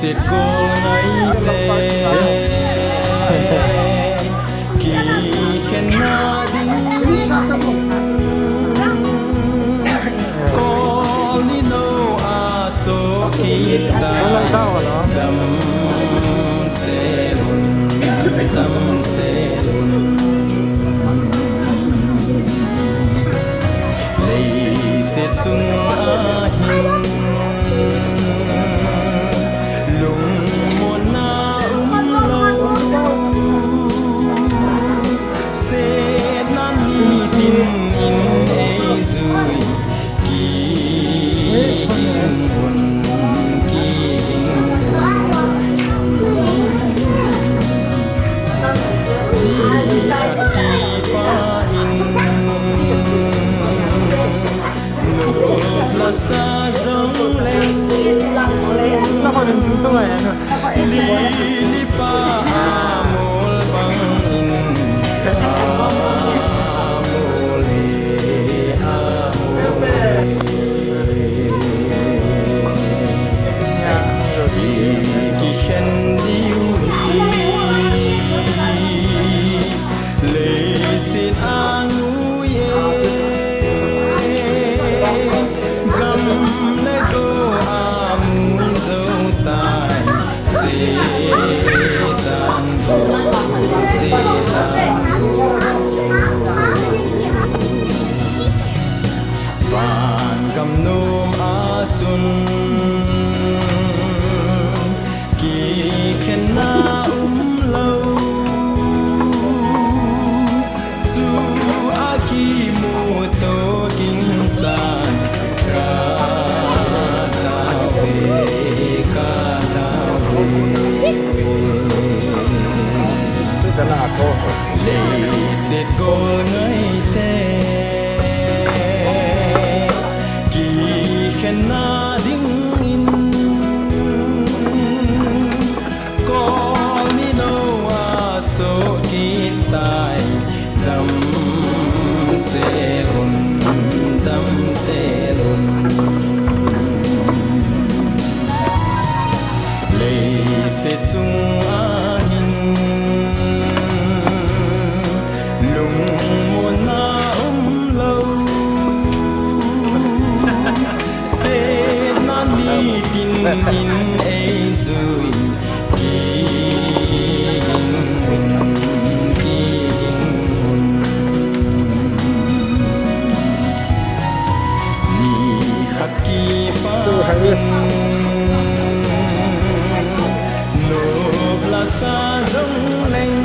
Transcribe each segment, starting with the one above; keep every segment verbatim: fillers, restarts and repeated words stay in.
Sikol ngaite kikhenna dingin Kol ni no a soh kit tai. Damsel un, damsel un. Leiset chung a hin lungmonna umlou, setna nitin in eijui, kiging un, kiging un. Nikhat kipah in nop lasa jongleng, lili pa amol bangin, amol e, amol e. Ikikhen diu hi leiset a ngui e, gam le go a ngui jou tai. Chetan go, chetan go. Van gam nom a chun kikhenna umlou, chu a kimuto ding chan ka tao ve, ka tao ve. Leiset gol ngaite kikhenna dingin, kol ni no a soh kit tai. Damsel un, damsel un. Leiset chung a hin lungmonna umlou, setna nitin in eijui, kiging un, kiging un. Nikhat kipah in nop lasa jongleng,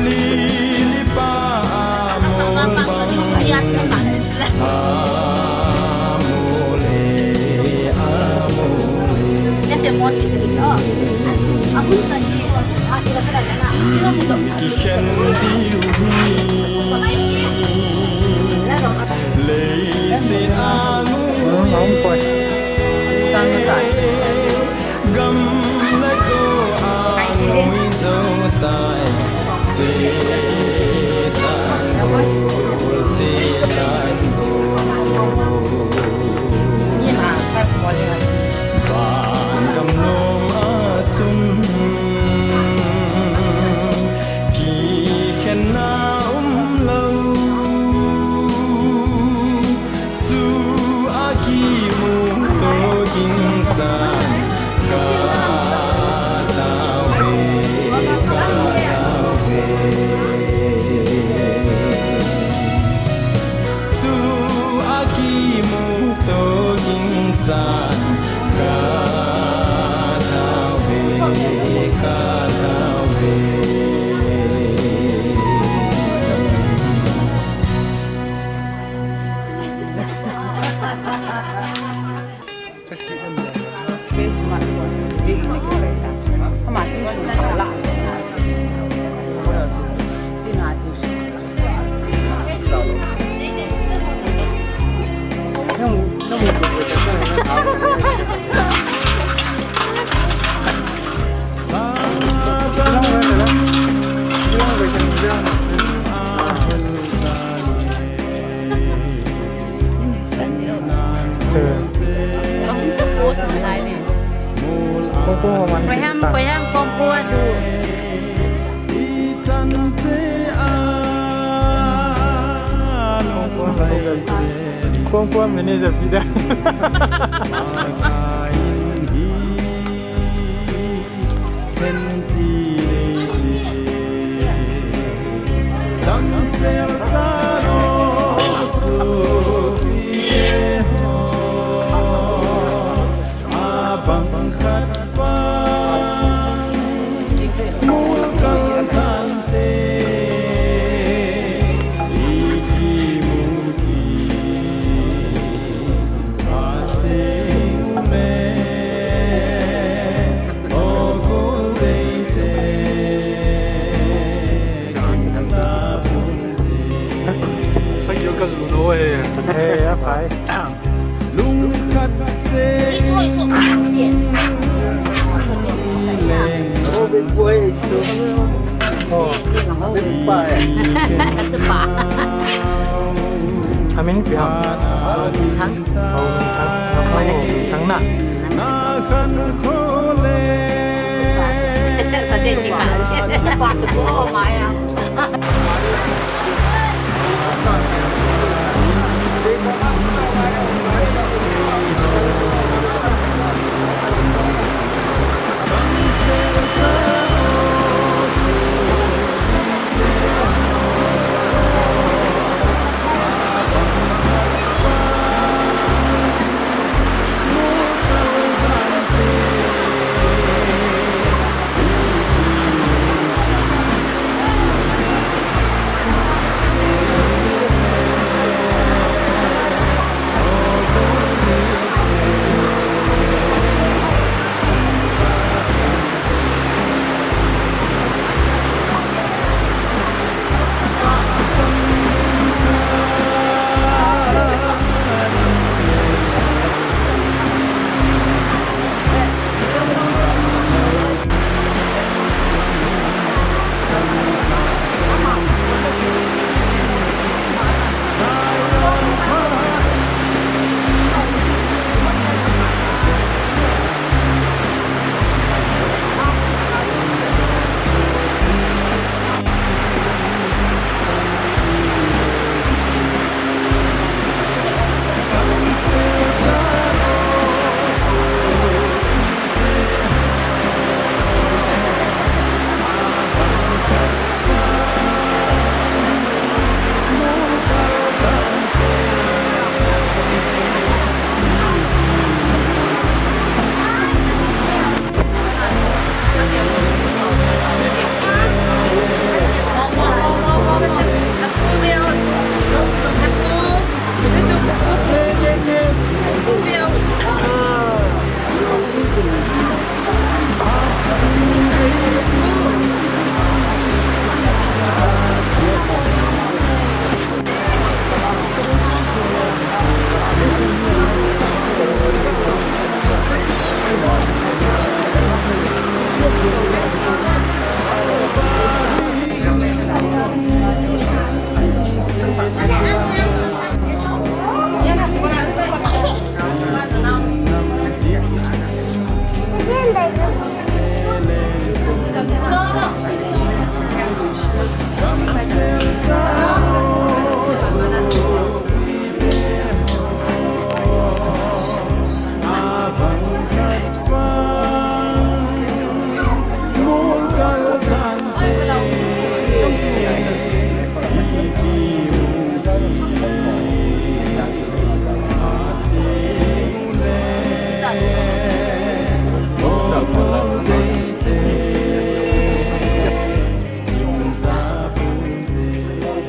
lili pa amol bangin, amol e, amol e. Ikikhen diu hi leiset a ngui e, gam le go a ngui jou tai. Chetan go, chetan go. Van gam nom a chun kikhenna umlou, chu a kimuto ding chan ka tao ve, ka tao ve. Chu a kimuto ding chan ka tao ve, ka tao ve. Kuang kuang manager pi da. Sagil ka zu no he. He, a pai. Lungkhat che. Amin pi ham? Thang. Oh, thang. Thang na. Sa te ti pa. Pa ko ma ya.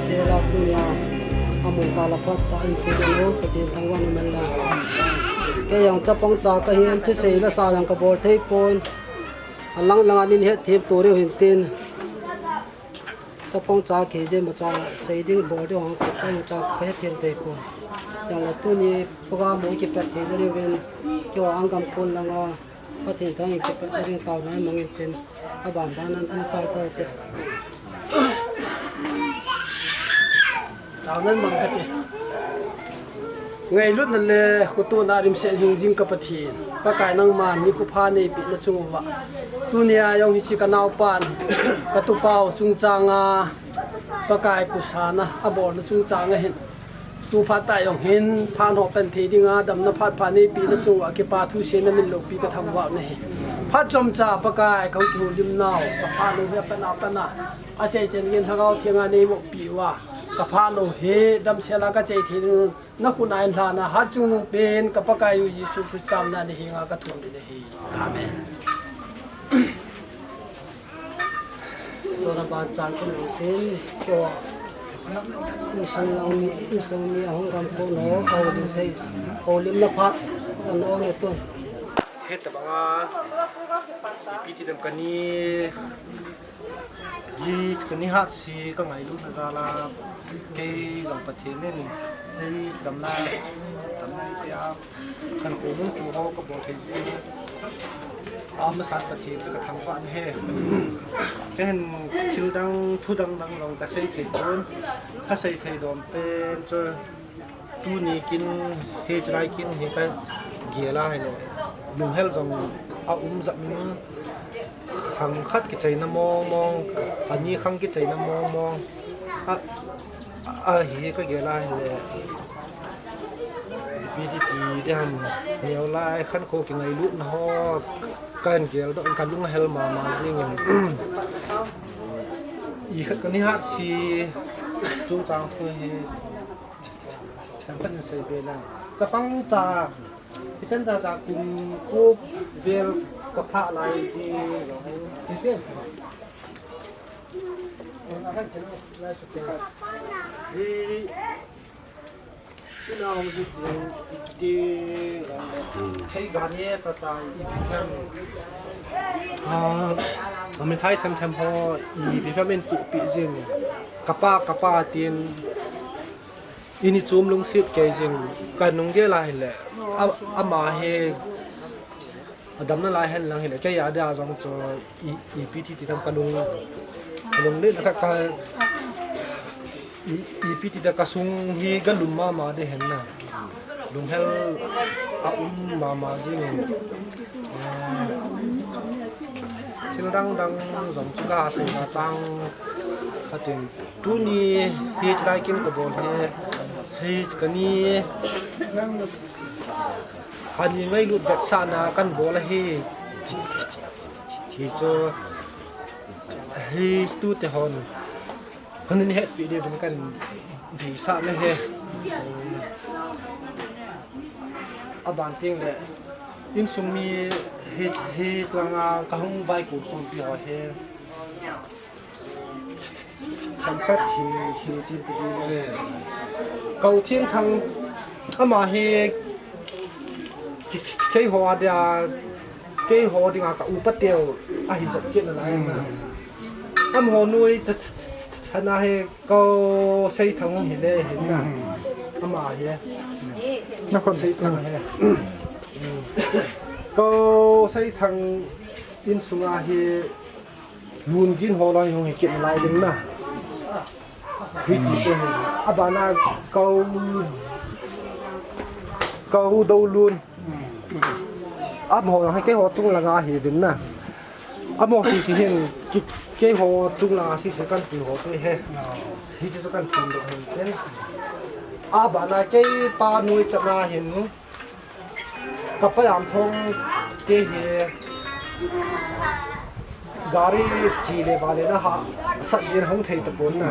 Sela tunia amun tala pat ta in fe lo, Pathen thangvah in umhen lang. Kei jong chapang cha kahin, thusei la sa jong kabol thei pon. Alang lang a nin hetthem to diu hin tin. Chapang cha kei jeh a imacha sei ding bol ding hang, imacha kahet them thei pon. Chule tuni program mu kipat theina diuvin, keiho Angam kon langa Pathen thangvah in kipatna ding taona imang in tin, aban ban in ana chai tau te. Taona imang kate. Ngailutna le khotona dimset hing jing ka Pathen, Pakai nangman nikho pha neipeh na chung uva, tunia jong hiche ka naopan, ka tupau chungchanga Pakai kusana abolna chungchanga hin Tu phat tah jong hin phat ho pen thei dinga damna phat pha neipi na chunga kipa thu sena min loupi ka thangvah na hi. Phat chomcha Pakai ka hung kihoulim nau ka phat lou hi apat na apat na achai chen gin Lhagao Theng a nei vop pi uva ka phat lou hi damsel a ka chai thei ding na khut a hin lhana hat chungnung pen ka Pakai u Jesu Christa min a na henga ka thum ding na hi. Amen. Tuna ban chan khun pen ko insung lang mi insung mi ahung gam ko no ko lim thei ko lim na phat kan ong e tun. Heta banga ipi ti dam kani hi kani hat si ka ngailut na jal a kei jong Pathen in hei damna damna ipia. Khankho mun khu ho ka bol thei jeh in, amasan Pathen chu ka thangvah na hi. Kahin thil dang, thu dang dang jong ka sei thei pon, ka sei thei dom pen chu tuni kin, hichelai kin hi ka gel a hile, lunghel jong a um jep in, khang khat kichaina mong mong, ani khang kichaina mong mong, a, ahi ka gel a hile. Ipi ti ti ding ham, neo lai khankho kingailutna ho, kan gel doh in ka lung ahel mama jing in. I khat kani hat si, chungchang khu hi, themkhat in sei be lang. Chapang cha, hichan cha cha kum ko vel ka pha lai jing. Hi, Ina hung hi ti, ti, thei ga ne cha cha i bi phem. Ah, a mithai them them ho i bi phem in pu pi jing. Kapa, kapa tin ini chom lungset kei jing. Ka nung gel a hile. A, ama hi A damna lai hen lang hile, kei a dia jong chu i, ipi ti ti tam ka lung, ka lung le ka, ka, i, ipi ti ta ka sung hi ka lum mama de hen na. Lunghel a um mama jing in. Eh, thil dang dang jong chu ka sei na tang ka tin. Tuni hichelai kin ka bol hi, hi kani Kani ngailut vetsahna kan bol ahi. Hichu, hi tute hon, hon in hetpi diuvin kan deisah na hi. Aban teng le, insung mi hi, hi langa ka hung vaikon khompi ho hi. Themkhat hi, hi chin ti hi. Ka u Thiangthang ama hi kei, kei, keiho a dia, keiho dinga ka upa teu ahi jep kit nalai na. Amaho noi cha, cha, cha, chana hi ka u Seithang hi le hi na. Ama hi. Nakhon Seithang hi. Ka u Seithang insunga hi Lun gin ho lai hung hi kit nalai ding na. Hi ti te hi. Abana ka u, ka u Dolun. Amaho hi keiho chung langa hi vin na. Amaho sisi hin ki, keiho chung langa sisi kan pu ho tu hi. Hi ti chu kan pu do hin. Abana kei pa noi chana hin. Ka pa Jamthong te hi gari chi le vale na ha sat jin hung thei tapon na.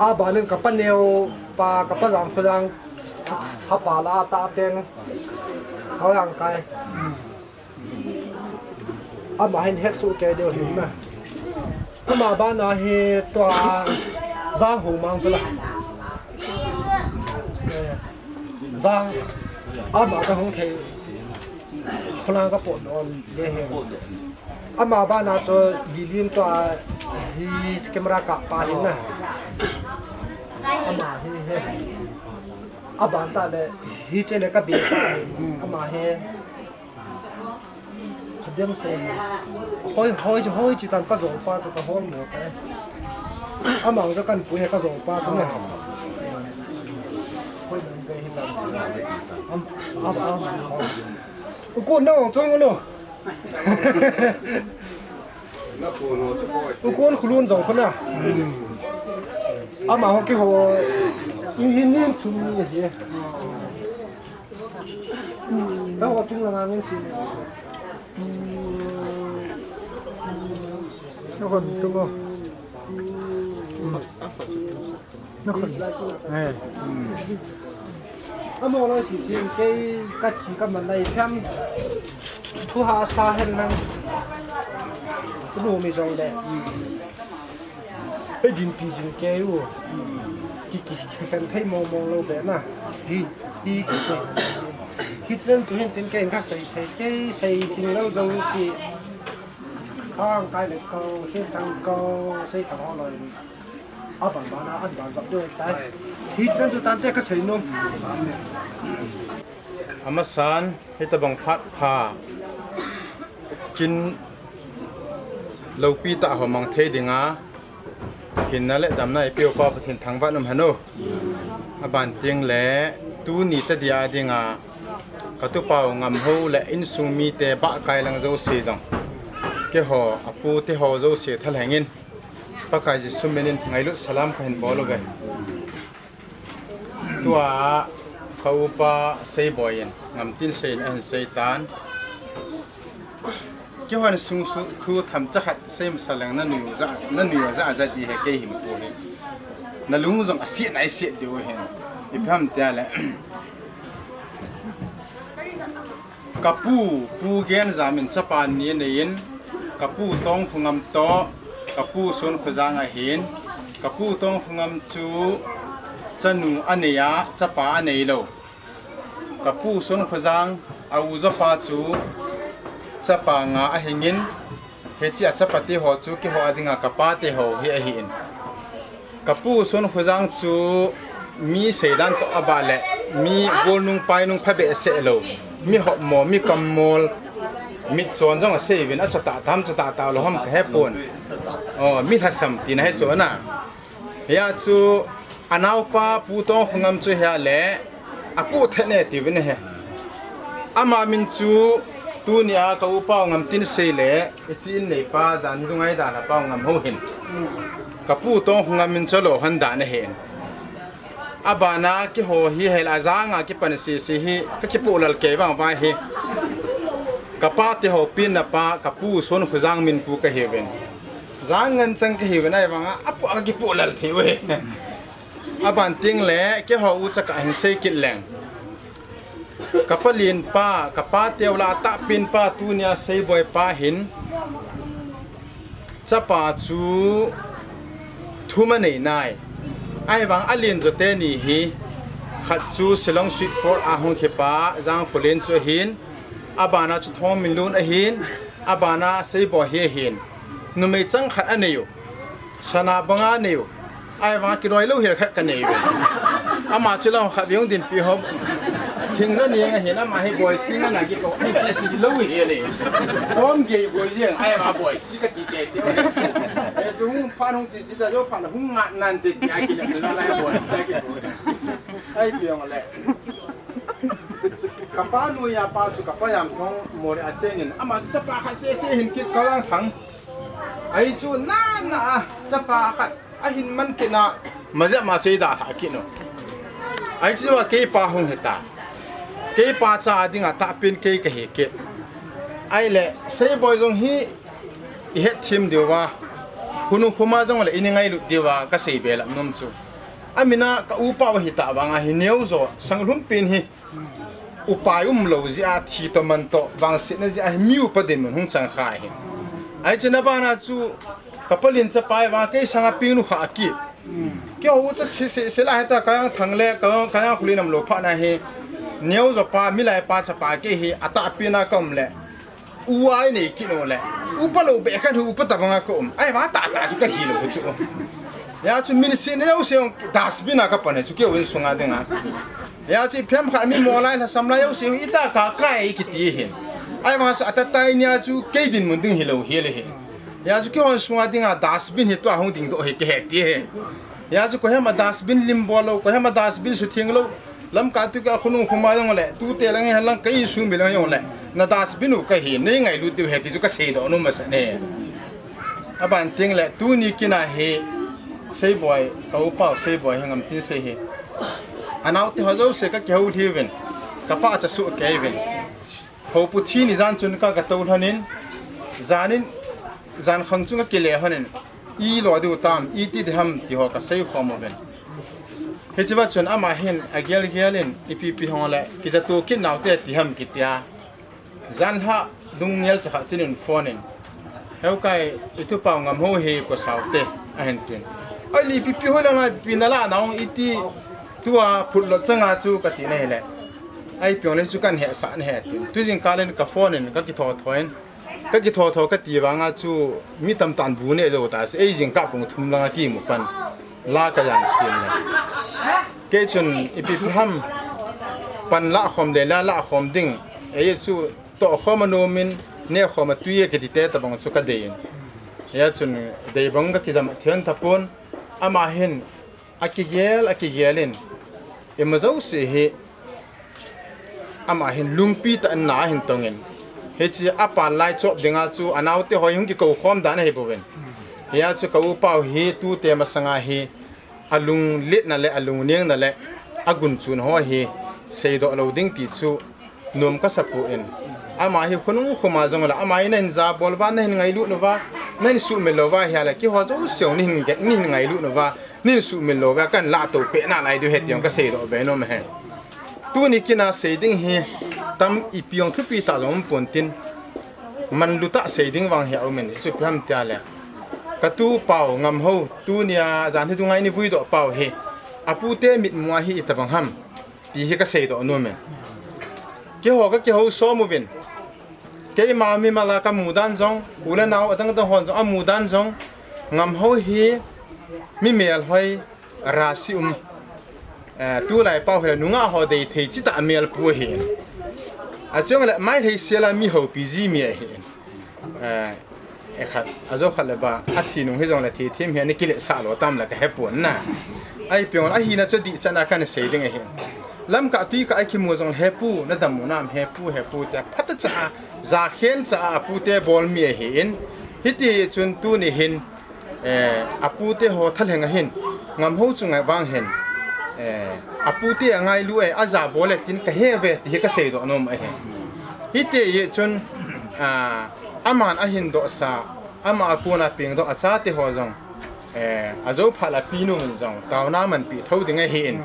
Abanin ka pa neo pa ka pa Jamkhojang sapa la ta teng hoi ang kai. Ama hin hek su kei deu hin na. Ama bana hi tua Jang Ho Mang chu la. Eh, Jang ama ka hung thei khulang ka pot don le he. Ama bana chu Lilim tua hi camera ka pa hin na. Ama hi he. Aban ta le hi che le ka bi pa hin. Ama he. Hadem se. Hoi, hoi, hoi, chi tan ka jong pa chu ka hol mo ka. Amang ka kan pui ka jong pa chu na. Hoi nan ka hi tan. Am, am, am. U kun na ong chung no. U kun khulun jong khuna. Ama ho keiho Hi hin nin sum ni hi. Ka ho chung la ngan nin sum. Ka hon tu ko. Na hon. Eh. Amo lo si si kei ka chi ka man lai pham. Thu ha sa hen lang. Ku nu mi jong le. Hei dinpi jing kei u. Ki, ki, kikhen thei mong mong lou be na. Hi, hi, ki, ki. Hichen chu hin tin kei ka sei thei, kei sei jing lou jong si. Khang kai le kau, hin thang kau, sei thang ho loi. A ban ban a, an ban ban doi tai. Hichen chu tante ka sei nom. Amasan, hitabang phat pha. Kin loupi tah ho mang thei dinga, hinna le damna eipeupa Pathen thangvah in um hen o. Aban teng le tuni tadia dinga, ka tupau Ngamhou le insung mite bahkai lang jouse jong, keiho apu teho jouse thalheng in, Pakai Jesu min in ngailut salam kahin bol uve. Tua ka upa Seiboi in, Ngamtinsei in ahin sei tan. Keihon sung su thu themcha khat sei masa leng na nui ja, na nui ja ja di he kei hin pu hi. Na lung jong aset na aset diu hin. Ipi ham tia le. Ka pu, Pu Genjam in chapa ni anei in, ka pu Tongkhongam toh, ka pu Sonkhojang ahin, ka pu Tongkhongam chu chanu anei a, chapa anei lou. Ka pu Sonkhojang a u jopa chu chapa nga ahing in, hiche a chapa teho chu keiho a dinga ka pa teho hi ahi in. Ka pu Sonkhojang chu mi seidan toh abah le, mi golnung painung phabehseh lou, mi hopmo, mi kammol, mitchon jong asei uvin, acha tah tam, cha tah tah lou ham ka hepon. O, mi lhasam tina hi chu ana. Hia chu anaopa Pu Tongkhongam chu hia le, apu thet ne tiuvin ahi. Ama min chu tunia ka upa Ngamtinsei le, hiche in neipa jan dunga eidalhapau Ngamhou hin. Ka pu Tongkhongam min chu alou hon dan ahin. Abana keiho hi hel ajanga kipan sese hi, ka kipoh lal kei vang vai hi. Ka pa teho penna pa, ka pu Sonkhojang min pu kahiuvin. Jang ngen chang kahiuvin ahivanga, apu a ka kipoh lal thei uve. Aban teng le, keiho ucha kahin sei kit leng. Ka palenpa, ka pa teu lah a tahpenpa tunia Seiboi pa hin. Chapa chu thum anei nai. Ahivang alen jo teni hi. Khat chu Shillong Sweet Four a hung khipa, Jangkholen chu ahin. Abana chu Thongminlun ahin. Abana Seiboi hi ahin. Numei chang khat anei u. Sana banga anei u. Ahivang kiloi lou hel khat kanei uve. Ama chu lou khat vei hung dinpi hom. Thingja ni nga hin ama hi Boising ana kikou. Ai, si lou hi le. Bom gei boi jeng. Ahivang Boisi kati tete. E chu hung phan hung chi chi ta jo phan hung ngat nan te ti a kile la la Boisi kikou. Ai piang le. Ka pa nuia pa chu ka pa Jamthongmo le achengin. Ama chu chapa khat sese hin kit ka lang thang. Ahi chu nana a chapa khat ahin man kit na, maja ma chu eidalha kit u. Ahi chu a keipa hung hita. Keipa cha dinga tahpen kei kahi kit. Ahile, Seiboi jong hi ihet them diu va. Hunu khuma jong le ini ngailut diu va kasei belap nom chu. Amina ka upa u hita vanga hi neo jo, sang lhum pen hi. Upai umlou jeh a thi toh man toh, vangsetna jeh a hi mi upa dinmun hung chang kha hi. Ahi chu na bana chu ka palen chapa vang kei sanga pinu kha aki. Keiho ucha chi se, se la heta ka Jangthang le ka, ka Jangkholen umlou phat na hi. Neo jo pa, milai pa chapa kei hi, atahpen a ka um le. U a inei kit u le. Upa lou be khat hi upa tabanga ka um. Ahivang tah tah chu kahi lou chu. Hia chu min sina jouse jong dustbin a kapan hi chu keiho in sunga dinga. Hia chu ipi ham khat mi mo lai lhasam lai jouse hi itah ka kai kiti hin. Ahivang chu atatai nia chu kei dinmun ding hilou hile hi. Hia chu keihon sunga dinga dustbin hi tua hung dingdoh hi kahe ti hi. Hia chu koiham a dustbin lim bol lou, koiham a dustbin sutheng lou. Lamkai tu ka khonung khoma jong le, tute lang hi lang ka insung mi lang jong le, na dustbin u kahi, nei ngailut diu ahi ti chu kasei doh nom masa ne. Aban teng le, tuni kin a hi, Seiboi, ka upa u Seiboi hi Ngamtinsei hi. Anaote ho jouse kakihou lhi uvin, kapahcha soh kei uvin. Houpu thi ni jan chun ka, katou lhonin, janin, jankhang chun kakile lhonin, ilo diu tam, iti diham ti ho kasei khom uvin. Hichea chun ama hin agel gelin, ipi ipi hung le, kijatu kit naute ti ham kitia. Janhi lunggel chakhat chun in phone in, "Heu kai, itupau Ngamhou hi kosau te," ahin tin. "Ai, ipi ipi hoilanga, ipi ipi nalah nau iti, tua phutlot changa chu," kati na hile. Ai, piong le chu kan hesah na he tin. Tujingkah in ka phone in, kakitho tho in. Kakitho tho kati vanga chu mi tamtah in bu neh jou ta chu, ei jingkah pung thum langa kimu pan la kajan sin le. Kei chun ipi ipi ham pan lah khom le la lah khom ding. Ei chu toh khom anom in, neh khom atui e kiti te tabang chu kadei in. Hia chun dei bang kakijam a thian tapon. Ama hin akigel, akigel in, ima jouse hi ama hin lungpi tah in na ahin tong in. Hiche apan lai chop dinga chu anaote ho hung kikou khom dan ahi bouvin. Hia chu ka upau hi tute masanga hi alungletna le alungnengna le agunchun ho hi seidoh lou ding ti chu nom kasa pon. Ama hi khonung khoma jong le, ama hi nahin jabol uva, nahin ngailut uva, nahin suhmil lou uva hia le, keiho jouse nahin, nahin ngailut uva, nahin suhmil lou uva, kan lah tou peh nalai diu ahi ti jong kaseidoh be nom e. Tuni kin a sei ding hi tam ipi jong thupi tah jong um pon tin, manlu tah sei ding vang hi aum in, chu ipi ham tia le, ka tupau Ngamhou, tunia jan hi dunga ini vuidoh pau hi, apute mitmu a hi itobang ham ti hi kaseidoh nom e. Keiho kakihou som uvin. Keima mimal a kamu dan jong, u le nao adang dang hon jong amu dan jong, Ngamhou hi mi melhoi, rasi um, eh, tulai pau hile nungah ho dei thei chitah a melpu ahi. Achung le Meitei sela mi houpi ji mi ahi. Eh, e khat, ajo khat le ba, athi nung hi jong le thi thim hi ani kile sa lo tam le kahe pon na. Ai piong ahina chu dih chan a kan sei ding ahi. Lamkah tuikah a kimu jong le, "He pu, nadam u nam, he pu, he pu," tia phatah cha a, jakhen cha a apute bol mi ahi in. Hiti chun tuni hin, eh, apute ho thalheng a hin, Ngamhou chunga vang hin, eh, apute angailu e, ajabol e tin kahe uve ti hi kaseidoh nom ahi. Hiti chun, ah, aman ahin dohsa, ama a kona pengdoh achate ho jong, eh, ajo phat a pi nung in jong, taona manpi tho ding ahi in.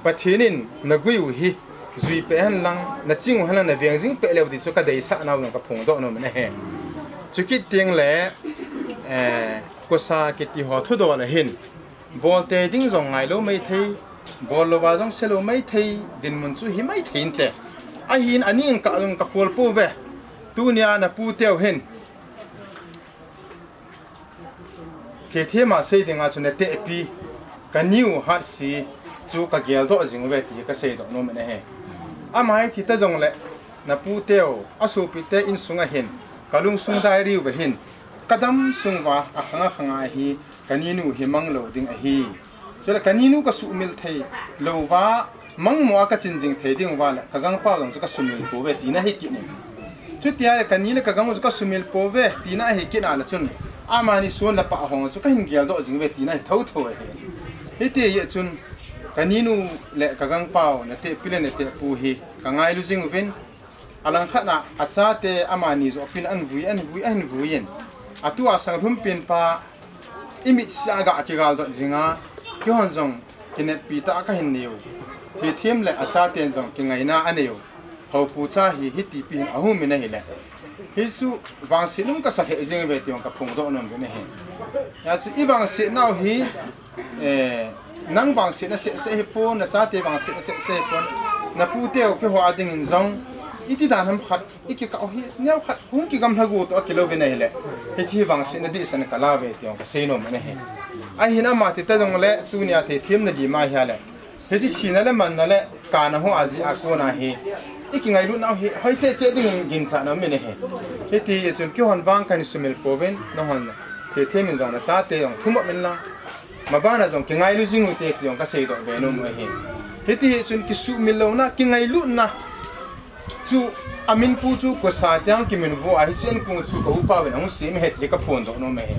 Pathen in nagui u hi, jui peh hen lang, naching u hen lang, naveng jing peh leu ti chu kadeisah nau jong kaphongdoh nom in ahi. Chukit teng le, eh, kosa kiti ho thudol a hin, bol tei ding jong ngailou maithei, bol louva jong selou maithei, dinmun chu hi maithei inte. Ahin aning kah jong kakhol pouve. Tunia naputeu hin, Thethema sei dinga chu natehpi, kani u Hatsi chu kageldoh jing uve ti kaseidoh nom in ahi. Ama hi thi ta jong le, naputeu, asopite insunga hin, kalungsung dai riu ve hin, kadam sung uva, akhang akhang a hi, kaninu hi manglou ding ahi. Chule kaninu kasuhmil thei louva, mangmo a kachin jing thei ding uva le, kagangpau jong chu kasumil pouve tina ahi kit in. Chutia le kani le kagang u chu kasumil pouve tina ahi kit a le chun, amani sun le pah hong chu kahin geldoh jing uve tina ahi thotho ahi. Hiti ahi chun, kaninu le kagangpau, natehpi le natehpu hi kangailu jing uvin, alangkhat a, achate amani joh pin ahin vui, ahin vui, ahin vui in. Atua sang lhum pin pa, imit sia ga kigaldot jinga, keihon jong kineppi tah kahin neiu. Thethem le achaten jong kingaina aneiu. Houpu cha hi hitipi hin ahung min ahile, hichu vangset um kasa lheh jing uve ti jong kaphongdoh nom uvin ahi. Hijeh chun ivangset nau hi, eh, nang vangsetna seh seh hipon, nachate vangsetna seh seh hipon, naputeu keiho a dingin jong, iti dan ham khat, ikikah u hi, neokhat, hung kigamlha go toh akilouvin ahile, hiche hi vangsetna dihsan kala uve ti jong kasei nom in ahi. Ahin ama tita jong le, tunia thethemna dima ahile, hiche thina le manna le, kana ho ajeh a kona hi, ikingailutnau hi, hoi cheh cheh dingin ginchatna um in ahi. Hiti ahi chun keihon vang kahin sumil pouvin, nahon thethem in jong nachate jong thumop in lang, mabana jong kingailu jing ute ti jong kaseidoh be nom u ahi. Hiti ahi chun kisumil louna, kingailutna chu, aminpu chu kosa tiang kiminvo a, hiche ankong chu ka upa uvin ahung sem ahi ti kaphondoh nom ahi.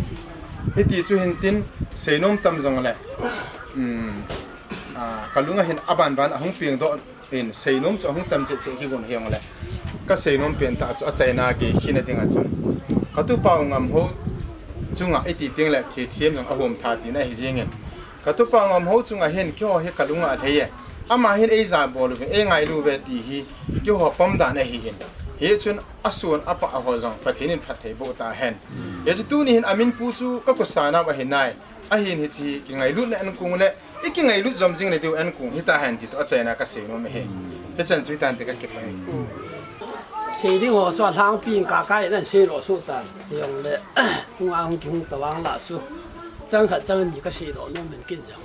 Hiti chu hintin, seinom tam jong le, um, Kalunga hin abanban ahung pengdoh in seinom chu ahung tam cheh cheh hi gon hijongle, kaseinom pen tah chu achaina gei khina dinga chun, katupa u Ngamhou chunga iti tengle thethem jong ahom tha tina ahi jengin, katupa u Ngamhou chunga hin keiho hi kalunga alhei e, ama hin eija bol uve, eingailu uve ti hi keiho pom dan ahin, hichun ason apah ho jong Pathen in phatthei boh tahen. Hichu tuni hin amin pu chu kakosa nau ahi nai. Ahin hiche kingailutna ankong le ikingailut jom jing nadiu ankong hitahen ti toh achaina kaseinom ahi. Hichan chu hitante kakipah e. Sei ding ho chu alhangpi in Kaka in ahin seidoh soh tan. Hijongle hung a hung kihung tavang lah chu chang khat chang ni kaseidoh nom in kin jong,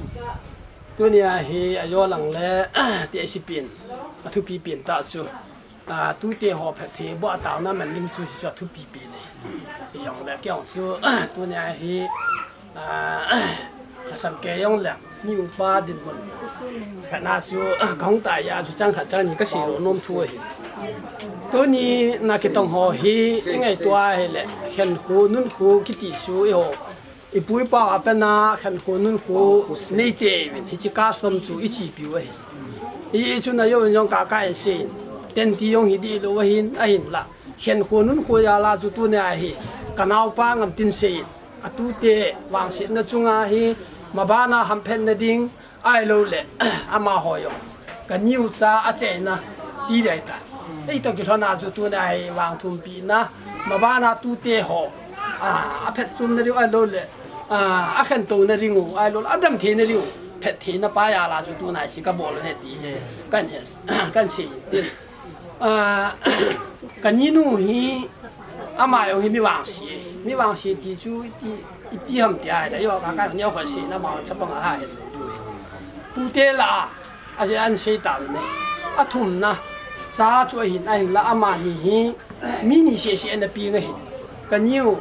tunia hi ajo lang le tehse pen, athupi pen tah chu tute ho phatthei boh a taona man ding chu hichu athupi pen e. Hijongle keijong chu tunia hi lhasam kei jongle mi upa dinmun khatna chu kahung tai a chu chang khat chang ni kaseidoh nom thu ahi. Tuni na kitong ho hi ingaito a hile, khenkho nunkho kiti chu eiho ipu ipa a pat a khenkho nunkho neite uvin hiche custom chu ichepiu ahi. Hichun ajou in jong Kaka in seiyin, tenti jong hi dihlou ahin, ahinla khenkho nunkho jal a chu tunia hi kanaopa Ngamtin seiyin, atute vangsetna chunga hi mabana hamphatna ding, ahiloule amaho jong kaniu cha achaina ti ding ahitai. Eitoh kilhona chu tunia hi vangthumpina, mabana tute ho aphatchomna diu ahiloule akhentouna dingu ahiloule adamtheina diu phattheina pa jal a chu tunia hiche kabol u ahi ti hi kahin sei tin. Kaninu hi ama jong hi mi vangse, mi vangse ti chu iti, iti ham ti ahile, eiho Kaka neo khat seina ama chapang aha hin lou diu ahi. Pute lah a, ajeh ahin sei tauvin ahi. Athumna cha chu ahin, ahinla amani hi mi ni seh seh ana peng ahi. Kaniu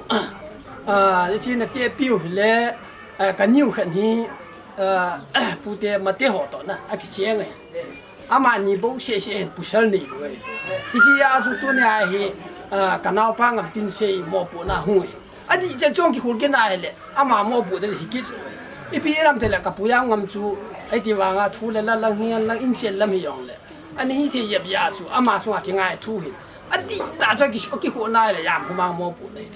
hiche natehpiu hile, kaniu khat hi pute mate ho toh na akicheng ahi. Amani bou seh seh hin pasal neilou ahi. Hichea chu tunia hi kanaopa Ngamtin sei mopohna hung ahi. Adih chan chong kikhol kit na hile ama mopoh ding hi kit lou ahi. Ipi lam tile kapu Jangngam chu hiti vanga thu le la lang hihen lang inchen lam hijongle, ani hithei jep jeh a chu ama chunga kingai thu hin, adihtah chu akikholna hile Jangkhomang mopohna ahi.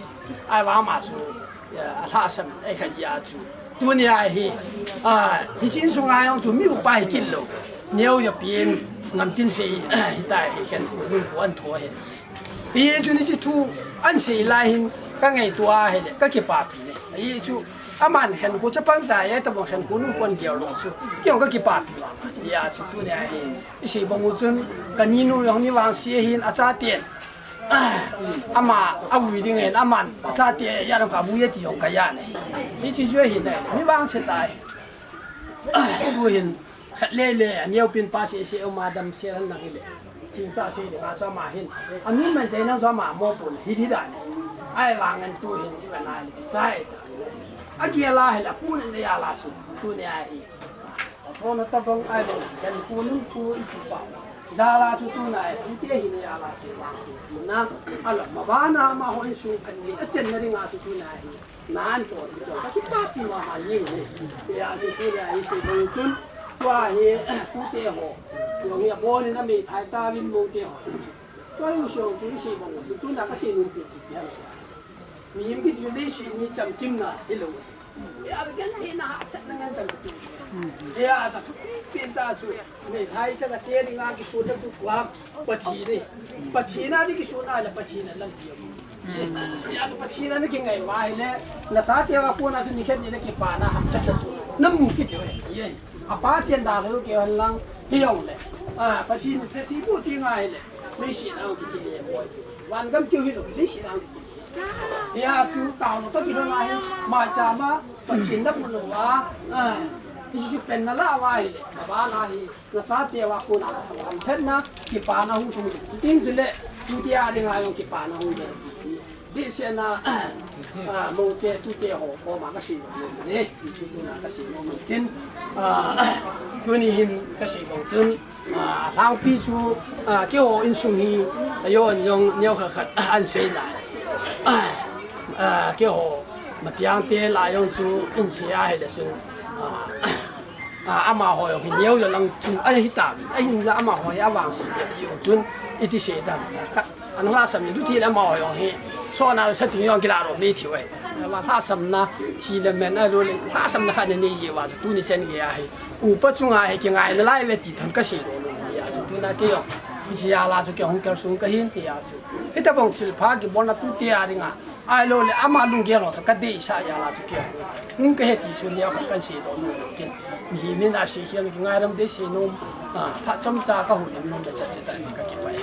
Ahivang ama chu alhahsam ahi khat jeh a chu tunia hi hiche insunga jong chu mi upa hi kit lou, neo japi in Ngamtin sei hitai hi khenkho nunkho ahin tho ahi. Hichun hiche thu ahin sei lai hin kangaito a hile kakipapi ne. Hichu aman khenkho chapang cha ahi tabang khenkho nunkho ahin gel lou chu keijong kakipapi vang ahi. Hijeh a chu tunia hi isei bang u chun kaninu jong mi vangse ahin, achaten ama avui ding ahin, aman achate jal jong kavui e ti jong kaja ahi. Hiche chu ahin, mi vangse tai. Tuhin khat lele aneopen pa seh seh uma damsel hen lang hile, thil tah sei dinga chu ama hin, amin manchah nang chu ama mopohna hi di dan ahi. Ahivangin tuhin ivet na hile kichai ta, agel a hile apu neh na jal a chu tunia hi athona tabang ahilou khenkho nunkho iti pa jal a chu tunia hi pute hina jal a chu vangsetna, alam mabana amaho insung phatthei achenna dinga chu tunia hi nan toh, toh kakipapi mama jeng e. Hijeh a chu tunia hi sei bang chun, tua hi pute ho jong hi abonin ameithai tauvin moute ho, tua jong sei chu isei bang u chu tunia kasei nom pen chu ipi ham, mihem kiti chu leiset hi chamkimna hilou, hijeh a gentheina hahsatna ngen chan kati. Hijeh a chu thupi pen tah chu meithai chang kate dinga kisonna tu kua Pathen e. Pathen a ding kisonna le Pathen a lampi um. Hijeh a chu Pathen a nakingai uva hile, nachateu a kona chu nikhat ni nakipana hahsatna chu namu kit diu ahi. Apa ten dalha keu hen lang hijongle, Pathen phatthei boh tenga hile leiset a hung kikile boi, vangam keu hilou leiset a hung kikile. Hijeh a chu taona toh kilhona hi maicham a Pathen namu uva, hiche chu pen nalah uva hile, abana hi nachateu a kona hamphatna, kipana hung lhung ding, chuteng chule tute a dinga jong kipana hung lhung ding, dehsetna moute tute ho koma kasei nom in ahi. Hichu tuna kasei nom in tin, tuni hin kasei bang chun, alhangpi chu keiho insung hi ajon jong neo khat khat ahin sei nai. Keiho Matiangte lah jong chu ihin sei ahile chun, A, amaho jong hi neo jong lang chun ahi ta, ahinla amaho hi avangse jep jeh u chun iti sei dam. Khat, ana lhahsam ni duti le amaho jong hi sona sa ting jong kila ro nei thiu ahi. Ama lhahsamna thi le men a lo le lhahsamna khat nei jeh uva chu tuni chan gei a hi upa chunga hi kingai nalai ve ti thon ka sei lo lo ni a chu tuna kei jong hiche a la chu kei hung kal sung ka hin ti a chu. Hitabang thilpha kibolna tute a dinga Ahilou le ama lunggel ho chu ka deisah jal a chu kei hung ka he ti chu nia khat kan sei doh nu kin. Mihem in a sei hiam ki ngai ram dei sei nom, a, phat chomcha ka hu nom nom le chat chat a ni ka kipah e.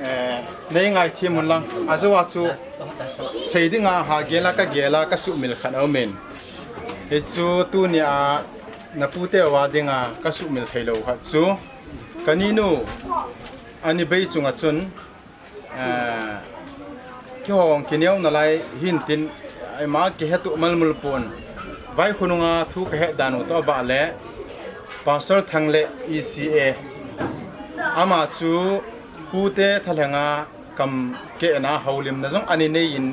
Eh, nei ngaithem un lang, ajou a chu sei dinga ha gel a ka gel a ka sumil khat aumin. Hichu tunia na pute uva dinga ka sumil thei lou khat chu. Ka ninu, ani bei chunga chun, eh, kihong kineo nalai hin tin, ima kihe tuh malmul pon. Vaikhununga thu ka het dan u toh abah le, Pastor Thangle E C A. Ama chu pute thalhenga kam kehna houlimna jong ani nei in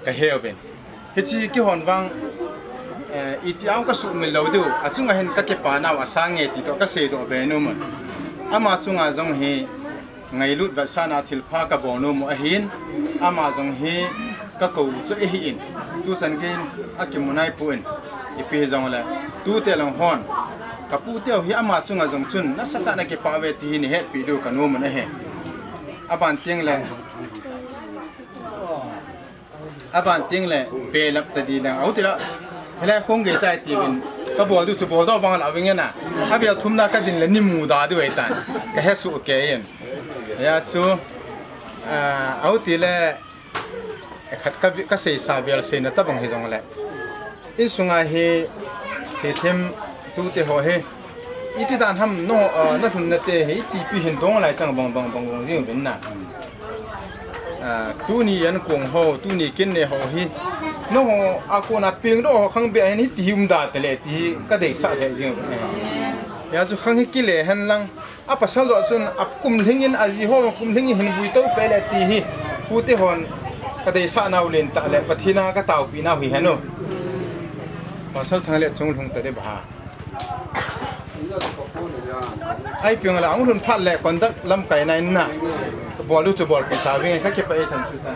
ka he uvin. Hiche kihon vang, eh, iti a ka sumil lou diu, achunga hin ka kipa nau asang nge ti toh ka sei doh be nom un. Ama chunga jong hi ngailut vetsahna thilpha ka bol nom u ahin, ama jong hi ka kou chu ahi in, tuchan gei in akimu nai poi, ipi jong le, tute lang hon, ka pute u hi ama chunga jong chun, nasatah in akipah uve ti hi nei hetpi diu ka nom un ahi. Aban teng le, Aban teng le, belap ta di lang. Au ti la, hilai khong gei tai ti vin. Ka bol diu chu bol doh bang la ving na. Avel thum na ka din le ni mu da diu ai tan. Ka he su ke yen. Ya chu, ah, au ti le, khat ka vi-, ka sei sa vel sei na ta bang hi jong le. Insunga hi thithem tute ho hi. Iti dan ham no, ah, na lhunna te hi iti pi hin dong lai chang bang bang bang bang jing uvin na. Ah, tuni an kong ho, tuni kin ne ho hi. No ho, a kona peng doh ho khang be hin hiti hi um da te le ti hi ka deisah le jing uvin. Ya chu khang hi kile hen lang. A pasal doh chun a kum lhingin a ji ho kum lhingin hin vui to pe le ti hi. Pute hon ka deisah nau len ta le Pathen a ka taopi nau hi hen u. Pasal Thangle chung lhung ta de ba. Ai piang la ang lhun phat le conduct lamkai na in na. Bol u chu bol pi ta ving ka kipah e chan chu ta.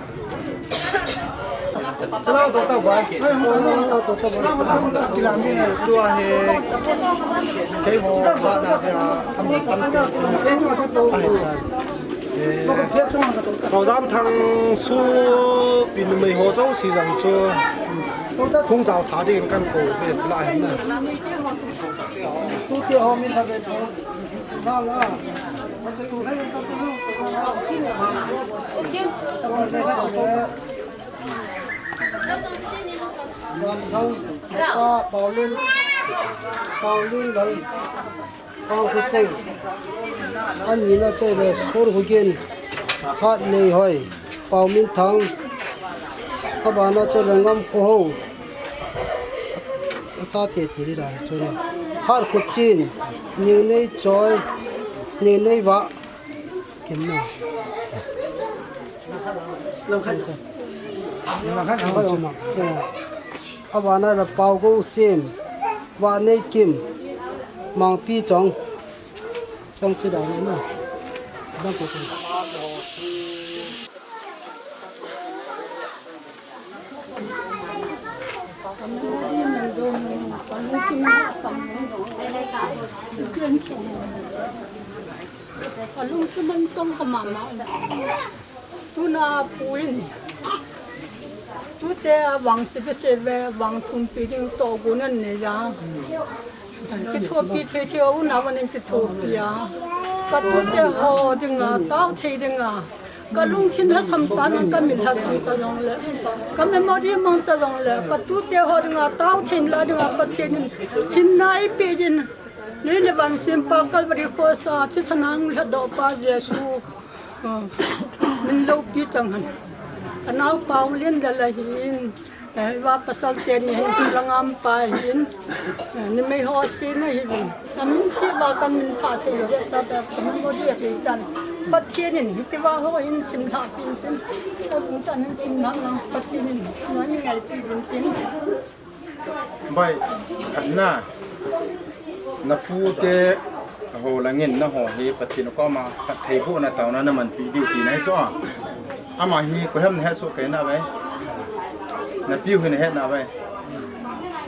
Tua hi kei ho ba na dia am tam te. Program thang su pi numei ho jouse jong chu hung jao tha ding kan kou ve chula hin na. Tute ho min tha ve. Jam thang, pa Paulin, Paulin Lal. Pau Hussein, anina chule Sur Hugin, Hat Nei Hoi, Pau Min Thang, abana chule Ngam Kho Ho, ata te thiri la chule Hat Kho Chin, Nei Nei Choi, Nei Nei Va, Kim na. Abana la Pau Go Sim, Vanei Kim, Mangpi Chong, Chong Chu Dau na. Dang ko ko. Alung chu man tong ka mama. Tuna puin. Tute a vang sipi seve, vang thumpi ding togun an nei ja. Kithopi thei thei a un a van in kithopi a. Ka tute ho dinga, tao thei dinga. Ka lungthin lhasam ta nang ka mit lhasam ta jong le. Ka memory mang ta jong le. Ka tute ho dinga, tao thei la dinga, Pathen in hinna eipe jin. Lei le van sempa Calvary Cross a, thi thanang lhadoh pa Jesu. Ah, min loupi chang han. Ka nao Paulin Lal ahin. Eh, va pasal te ni hin lang am pa hin. Eh, ni mei ho si na hi vin. Ka min si va ka min pha thei ve ta ta ka min bo dia thei tan. Pathen in hiti va ho hin sim lha pin tin. Ka lung tan hin sim lang lang Pathen in. Na ni ngai pi vin tin. Bai, khatna, na pute ho langin na ho hi Pathen koma phattheibohna taona na manpi diu tina hi chu a. Ama hi koiham na hesoh kei na bai. Na piu hi na het na bai.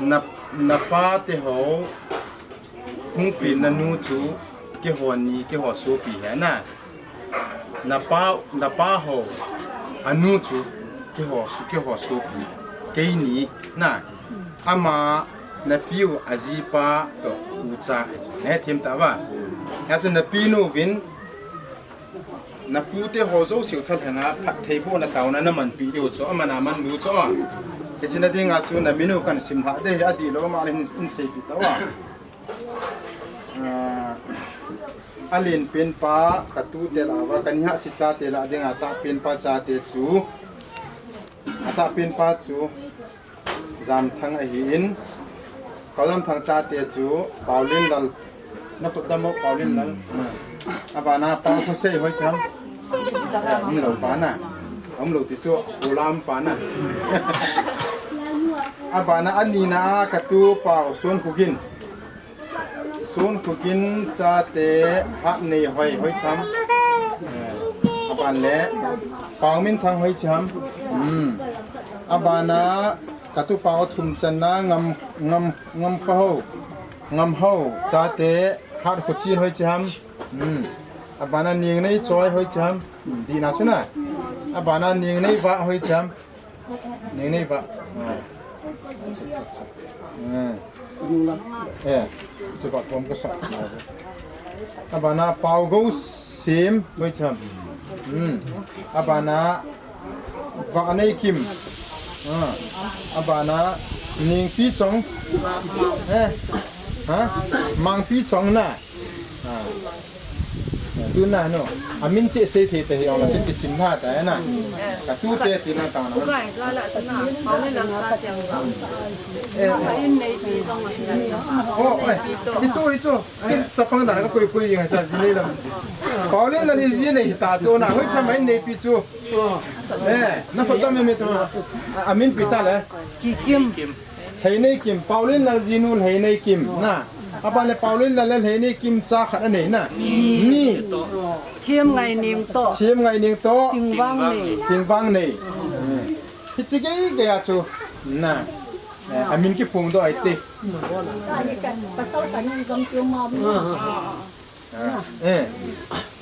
Na, na pate ho hung pi na nu chu keiho ni, keiho sopi hi na. Na pa, na pa ho, anu chu, keiho su, keiho sopi, keini, na, ama, na piu, ajipa, toh, ucha, na hethem ta ba. Hia chu na pinu vin, na pute ho jouse u thalhenga, phattheibohna taona na manpi diu chu, ama na man lu chu. Hiche na dinga chu, na minu kan sim lha de, adih lou ma le hin, in sei ti ta ba. Ah, alen pen pa, ka tute lah uva, ka nihah si chate lah dinga, atah pen pa chate chu, atah pen pa chu, Jamthang ahin, ka Jamthang chate chu, Paolinlal, na khut dam mo, Paolinlal. Ah. Abana pa Khosei hoi cham. Eh, umlou pa na. Umlou ti chu, ulam pa na. Abana anina a ka tu pa Sonkhogen. Sonkhogen chate Hatneihoi, hoi cham. Eh, aban le Paominthang hoi cham. Hmm. Abana ka tu pa thum channa Ngam, Ngam, Ngamkhohao. Ngamhao chate Hatkhochen hoi cham. Hmm. Abana Nengneijoi hoi cham. Hmm. Dihna chu na. Abana Nengneivah hoi cham. Nengneivah. Ah. Acha, acha, acha. Ah. Eh, chu ba pom ka sa. Abana Paogousim, hoi cham. Hmm. Abana Vahneikim. Ah. Abana Nengpichong. Eh. Ha? Mangpichong na. Ah. Tuna no. Amin che sei thei ta hi ong la, che kisim lha ta na. Ka tute tina ta na. Ukai, la la ta na. Pau ni la sa tiang ba. Eh, eh. Ka in nei pi jong ma hi la. Oh, eh. Hichu, hichu. Chapang da ka koi koi jing sa ji nei la. Paolinlal ji nei ta chu na. Hoi cham in nei pi chu. Eh, na photo me me tu. Amin pi ta le. Kikim. Lheineikim, Paolinlal jinu Lheineikim, na. Aban le Paolinlal le Lheineikim cha khat anei na. Ni. Themngaineng toh. Themngaineng toh. Tingvangnei. Tingvangnei. Hiche gei gei a chu, na. Eh, amin kiphong doh ahi te. Pasal kanin gam tiu ma. Ah, eh.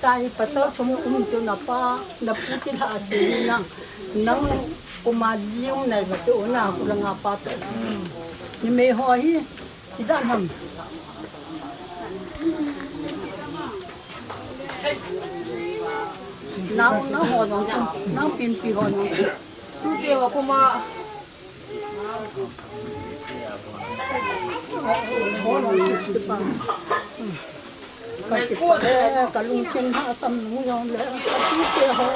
Tahi pasal thum um chu na pa, na pu ti lha si nang, nang kuma jiu nai ba chu na ku la nga pa to. Ni me ho hi, ti dan ham. Nau, nau ho nong chu, nau pin pi ho nong chu. Tu te ho kuma. Ka kipah le, ka lungthim hahsam nung jong le, ka tute ho.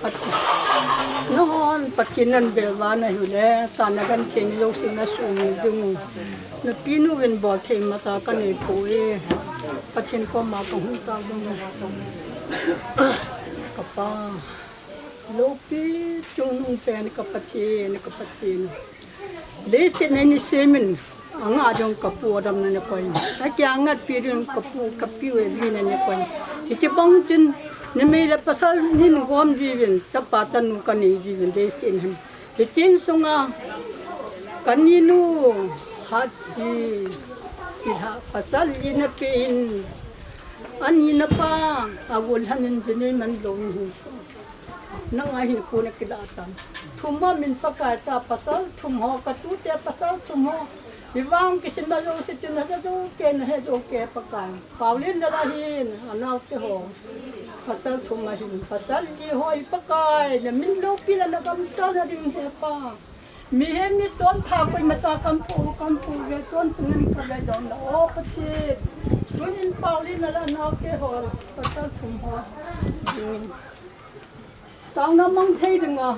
Ka, nahon Pathen nan bel uva nahiu le, sa na kan theng jouse na sumil ding u. Na pinu vin bol thei mata ka nei poi. Pathen koma ka hung tao ding u. Ka pa. Loupi chungnung pen ka Pathen, ka Pathen. Leiset a nei ni semin, anga jong ka pu adam na nei koi. Akia ngatpi ding ka pu, ka pi we bi na nei koi. Hiche bang chun, ni mei le pasal nin gom jiuvin, chapa chanu ka nei jiuvin, leiset hin. Hiche sunga, ka ninu, Hatsi, Silha, pasal li na pen. Ani na pa, agol hanin jinei man lou ni hin. Nang ahi kona kilah tan. Thum ho min Pakai ta pasal thum ho, ka tute pasal thum ho. Hivang kisin na jouse chun na jouse ke na he jouse ke Pakai. Paulin la la hin, anau te ho. Pasal thum ahin, pasal li ho hi Pakai. Na min loupi la na gam ta na ding he pa. Mi he mi ton pha koi mata kam pu, kam pu ve ton chungin ka ve don la o Pathen. Tunin Paulin la la nau te ho, pasal thum ho. Taona mang thei dinga,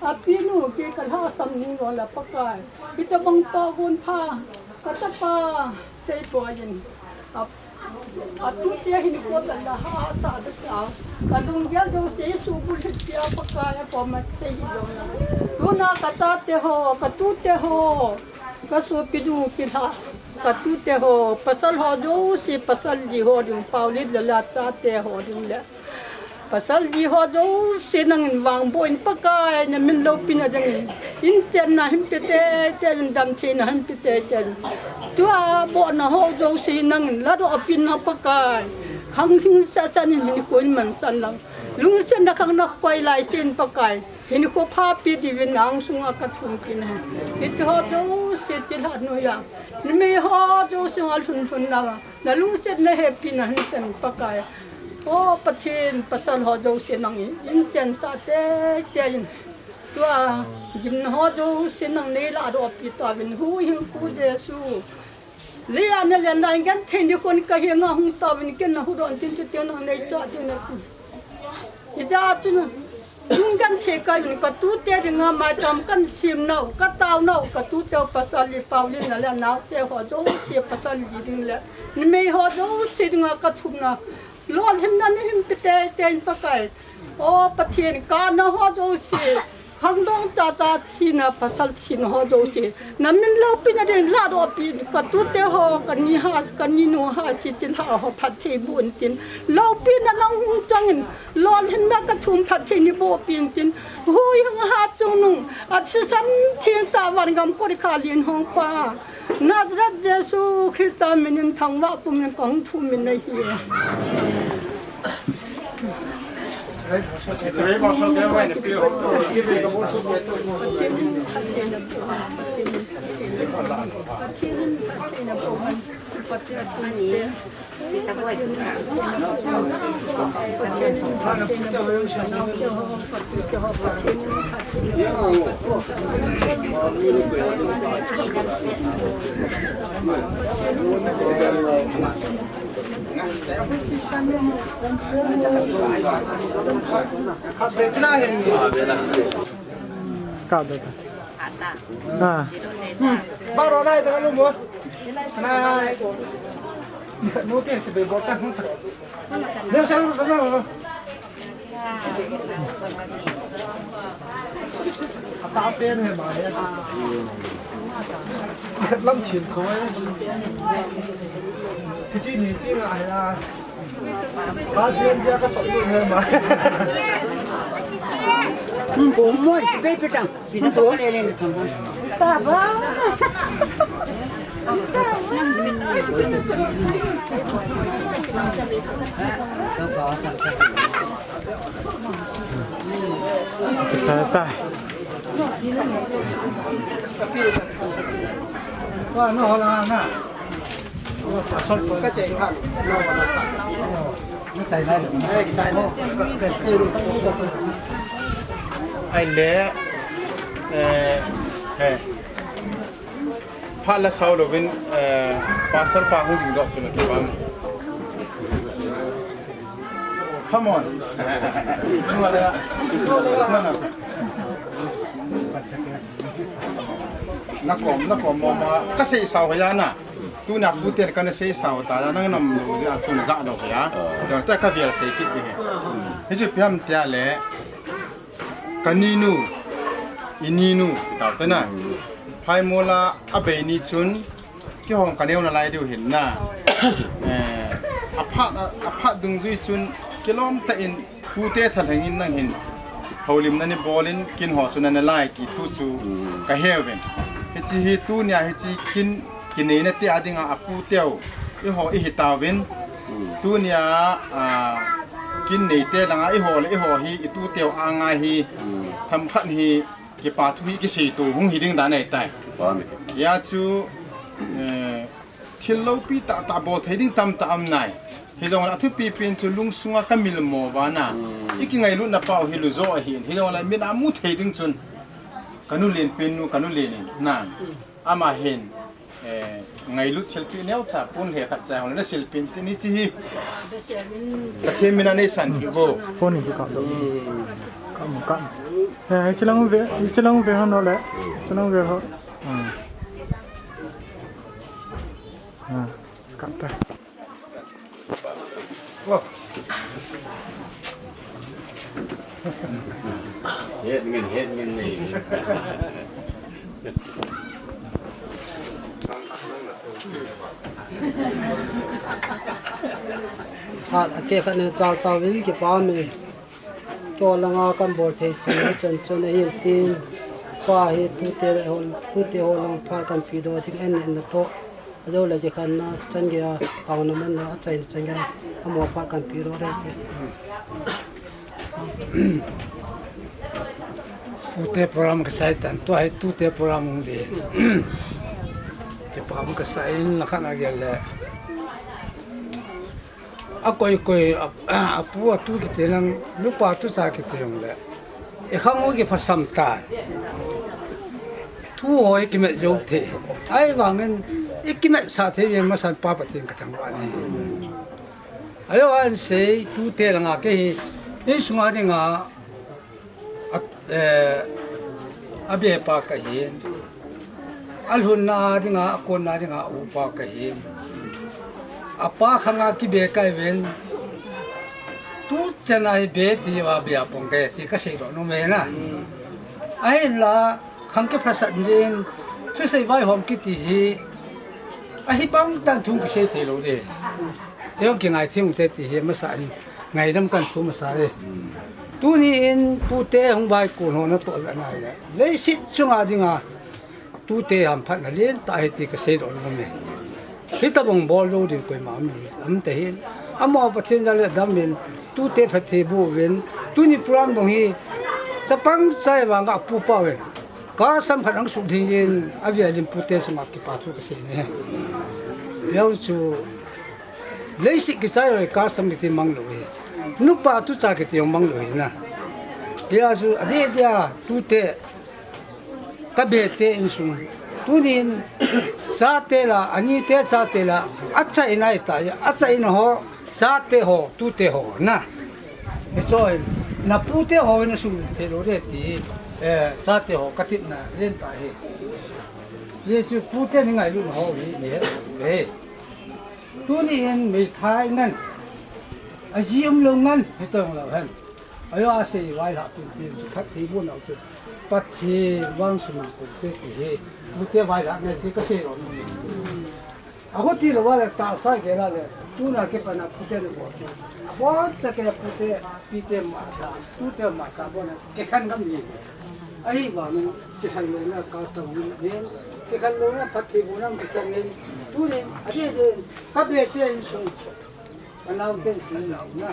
a pinu ke ka lhasam nung lo la Pakai. Hitabang taogun pha, ka tapa, sei poi in. A, Atute hin ko la la ha sa da ta. Ka lunggel jouse Jesu bul hi pia Pakai a koma sei hi jong la. Tuna ka tate ho, ka tute ho, ka sopi ding thilha. Ka tute ho, pasal ho jouse, pasal ji ho ding, Paulin le la tate ho ding le. Pasal ji ho jouse nangin vangboh in Pakai, na min loupina dingin. Inchenna hin pe teitei in, damtheina hin pe teitei in. Tua bohna ho jouse nangin ladoh pin na Pakai. Khang sing sa sa nin hin ko in man san lang. Lungsetna khang na koi lai sin Pakai. Hinkho phapi diuvin nang sunga ka thum kit ahi. Hiti ho jouse thilha noiya. Numei ho jouse a lhun lhun na. Na lungsetna hepina hin chan Pakai. O Pathen, pasal ho jouse nangin, inchensa teitei in. Tua gimna ho jouse nangin nei ladoh pi tauvin, huhhingpu Jesu. Leiya na lenna in genthei nikho kahenga hung tauvin, ken na huhdoh in tin, chuti nangin nei choi ding na. Hijeh chun, Lunggenthei kah in ka tute dinga maicham kan sem nau, ka tao nau, ka tute u pasal li Paulin le naote ho jouse pasal li ding le, numei ho jouse dinga ka thumna. Lolhinna nei hin pe teitei in Pakai. O Pathen, kana ho jouse, khangdong chacha thina, pasal thina ho jouse. Na min loupina ding ladoh pi, ka tute ho, ka ni ha, ka ni nu ha, si tin ha ho phatthei boh in tin. Loupina nang hung chang in, lolhinna ka thum phatthei nei boh pi in tin. Huhhing ha chungnung, athisan theng tah van gam kot kha lin hong pa. Nazareth Jesu Christa min in thangvah pum in ka hung thum in ahi. Ka da ta. Ah. Baro nai ta lu mo. Nai. No te te be bol ta. Ne sa lu ta na. Ata pen he ma he. Lam chin ko he. Ti chi ni ti nga he a. Ka chen dia ka sot lu he ma. Hmm, ko mo chi pe pe tang. Pina to le le ni tang. Ta ba. Ta ta. Wa no la na. Ka che kha. Na sai lai. Ai, sai lai. Ai le. Eh, eh. Phat la sao louvin, eh, pastor pa hung dingdoh pin kipah. Come on. Na kom, na kom mama. Ka sei sao ya na. Tuna puten kana sei sao ta ya, nang nam lo ja chun ja lo ya. Da ta ka vial sei kit di he. Hichu piam tia le. Ka ninu, i ninu, ti tau te na. Phaimol a abei ni chun, kihong ka neo nalai diu hin na. Eh, aphat, a, aphat dungjui chun, kilom tah in, pute thalheng in nang hin. Houlimna nei bol in, kin ho chun ana lai ti thu chu, ka he uvin. Hichi hi tunia hichi kin kineina te a dinga apu teu, eiho i hi tauvin. Tunia, a, kin nei te langa eiho le eiho hi i tu teu a ngai hi. Themkhat hi kipa thu hi kisei tu hung hi ding dan ahi tai. Kipa mi. Hia chu, eh, thil loupi tah tah bol thei ding tamtah um nai. Hijongle athupi pen chu lungsunga ka milmo vana. I kingailutna pau hi lujo ahin. Hijongle min a mu thei ding chun. Ka nu len pen nu, ka nu len in. Na. Ama hin, eh, ngailut thilpeh neocha pon le khat cha hon le silpeh tin hichi hi. Pathen mina nei san ki bo. Pon ni ka. Ka mo ka. Eh, hichi lang ve, hichi lang ve hon le. Hichi lang ve ho. Ah. Ah, ka ta. Het ngin, het ngin nei. Hat a ke khat ne chal tau in kipa me. Kei langa kan bol thei sin chan chan a hin tin. Pa hi tute ho, tute ho lang phat kan pe doh ding en en na to. A jo le kikhenna chan gei a, taona manna a chaina chan gei a, amaho phat kan pe doh ding te. Tute program kasai tan, tua hi tute program hung ding. Kipa hung kasai in la khan a gel le. A koi koi, a, a pu a tu kiti lang, nupa tu cha kiti jong le. I khang u kiphasam ta. Thu ho i kimet jou thei. Ahivangin i kimet sah thei vin masan Pa Pathen ka thangvah e. Ajo an sei tute langa kei hi. Insunga dinga a, eh, a be pa ka hi. A lhunna dinga, a konna dinga a upa ka hi. A pa khanga kibe ka hi ven. Tu chan a hi be ti va be a pong ka hi ti ka sei doh nom e na. Ahinla khang kiphasat din thusei vaihom kiti hi. Ahi bang tan thung kisei thei lou ding. Jong kingai thim te ti hi masa in ngaidam kan thu masa e. Tuni in tute hung vai kun ho na to ve nai le. Leiset chunga dinga tute hamphatna len tah hi ti ka sei doh nom e. Hitabang bol lou ding koima um, um te hin. Amaho Pathen jal le dam in tute phatthei boh uvin. Tuni program dong hi chapang chai vang a pu pa uvin. Ka sam khat ang suk ding in a via lim pute sunga kipa thu ka sei ne. Jong chu Leiset kichai lou, custom kiti mang lou hi. Nupa tu cha kiti jong mang lou hi na. Hia chu, adeh dia, tute, ka be te insung. Tunin, chate la, ani te chate la, achaina ahi ta, achaina ho, chate ho, tute ho, na. Hiche in, na pute ho, na sung thei lou ding ti, eh, chate ho, ka tipna, len ta hi. Hia chu, pute ni ngailutna ho, hi, ni he, he. Tuni hin meithai ngen, aji umlou ngen, hitong lou hen. Ajo a sei vailhah pen pen chu, phatthei boh nau chu, Pathen vang sumang pen te ti hi, mite vailhah ngen ti ka sei lou. Aho ti lou va le tahsa gel a le, tuna kipat a pute na bol chu. Abon cha ke pute, pite ma cha, pute ma cha bon a, kikhen ngam ni. Ahivangin, kikhen louna custom hung in, kikhen louna phatthei bohna kisang in, tunin, adeh deh, ka be te insung, ka nao te insung na,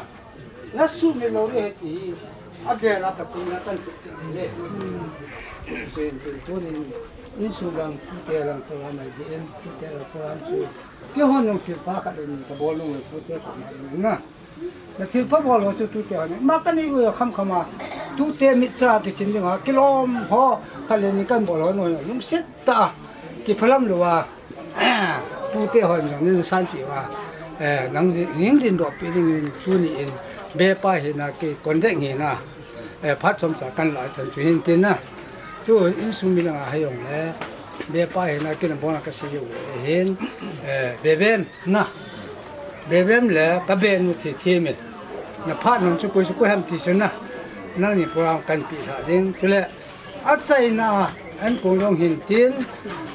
na sumil lou ding ahi ti, avel a Pathen na kan tup le. Sen tun tunin, insung lang, tute lang, program ahi jeh in, tute lang, program chu, keihon jong thil pha khat in, ka bol nung, tute khat in, na. Na thilpha bol ho chu tute ho ni. Ma ka nei u kham kham a. Tute mitcha kichin ding a. Kilom ho. Khat le ni kan bol ho no. Lungset tah a. Kiphalam lou a. Tute ho jong nin sanpi uva. Eh, nang din, ning din doh pi ding in tuni in. Be pa hina ki kondek hina. Eh, phat chomcha kan la chan chu hin tin na. Tu insung mi langa hei jong le. Be pa hina ki na bol na ka sei u hin. Eh, be ben. Na, Bebem le ka benu thi thi min. Na phat nang chu koi chu koi ham ti chu na. Nang ni program kan pi tha ding. Chule, achaina an kong dong hin tin,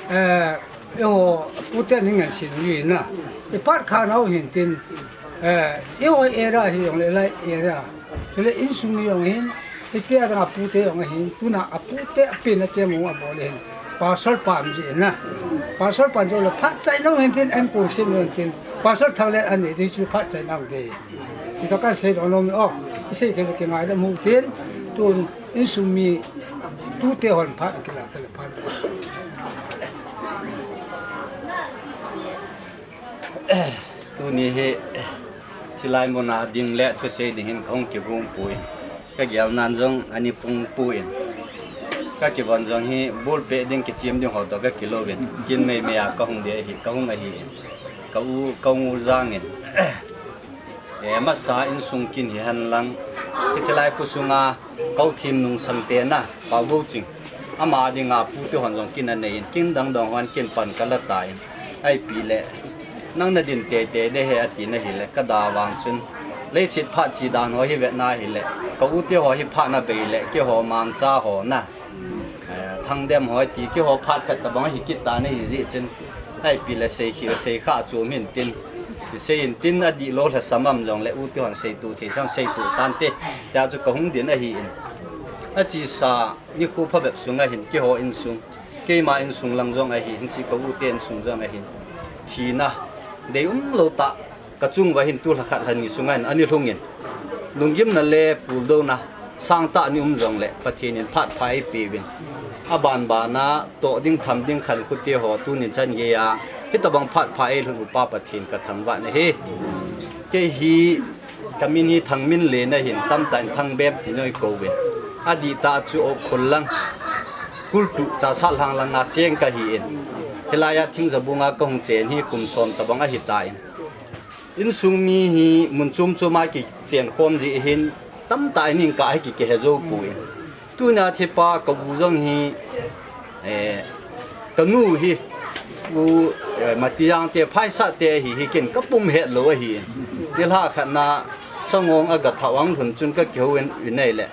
eh, eiho, ute ning an sin ui na. I phat kha nau hin tin, eh, eiho area hi jong le lai area. Chule insung mi jong hin, hitia dang a pute jong ahin, tuna a pute a pen a te mo a bol hin. Pastor pan ji na. Pastor pan jo le phat chai nau hin tin, an kong sim nau hin tin. Pastor thang le an ni ti chu phat chai nau de. Ti to kan sei lo nom o. I sei ke ke ngai da mu tin. Tun insung mi tute hon phat ki la te le phat. Tuni hi, chilai muna ding le thusei ding hin kahung kigong poi. Ka gel nan jong ani pung poi. Ka kivon jong hi ball peh ding kichim ding ho to ka kilo vin. Kin mei mei a kahung de hi, kahung ahi. Ka u, ka u jang in. E, masa insung kin hi hen lang. Hiche lai khu sunga, ka u Thimnungsang te na, Pau Bouching. Ama dinga pute hon jong kin anei in, kin dang dong hon kin pan ka la ta in. Ahi pi le, nang na din tei tei de he ati na hi le, ka da vang chun. Leiset phat chi dan ho hi vetna hile, ka u te ho hi phat na bei le, keiho Mangcha ho na. Eh, Thangdem ho ti keiho phat khat tabang hi kit ta na hi jeh chun. Ai pi le sei khi le sei kha chu min tin. Ti sei in tin a di lo la samam jong le u te hon sei tu thei thang sei tu tan te. Tia chu ka hung din ahi in. A chi sa ni khu pha bep sunga hin keiho insung. Keima insung lang jong ahi, hin si ka u te insung jong ahi. Thina. Dei um lo ta. Ka chung va hin tu la khat la ni sunga hin ani lhung in. Lunggimna le puldouna. Sang ta ni um jong le. Pathen in phat pha ei pe vin. A ban bana to ding tham ding khan khu te ho tu nin chan ge a. Hi tabang phat pha ei lhun upa Pathen ka thangvah na hi. Kei hi ka min hi Thangminlen ahin tam ta in Thangbem ti noi ko ve. A di ta chu o khul lang. Kultu cha sa lang lang a cheng ka hi in. Hilai a thing za bunga ka hung chen hi kum som tabang ahi ta in. Insung mi hi mun chum chum a ki chen khom ji hin tam ta in ka hi ki ke he zo pu in. Tuna thipa ka bu jong hi, eh, ka nu hi, u, eh, Matiang te, Phaisa te hi, hi kin ka pum het lo ahi. Ti la khat na Sangong a ga thawang lhun chun ka kihou in, in nei le.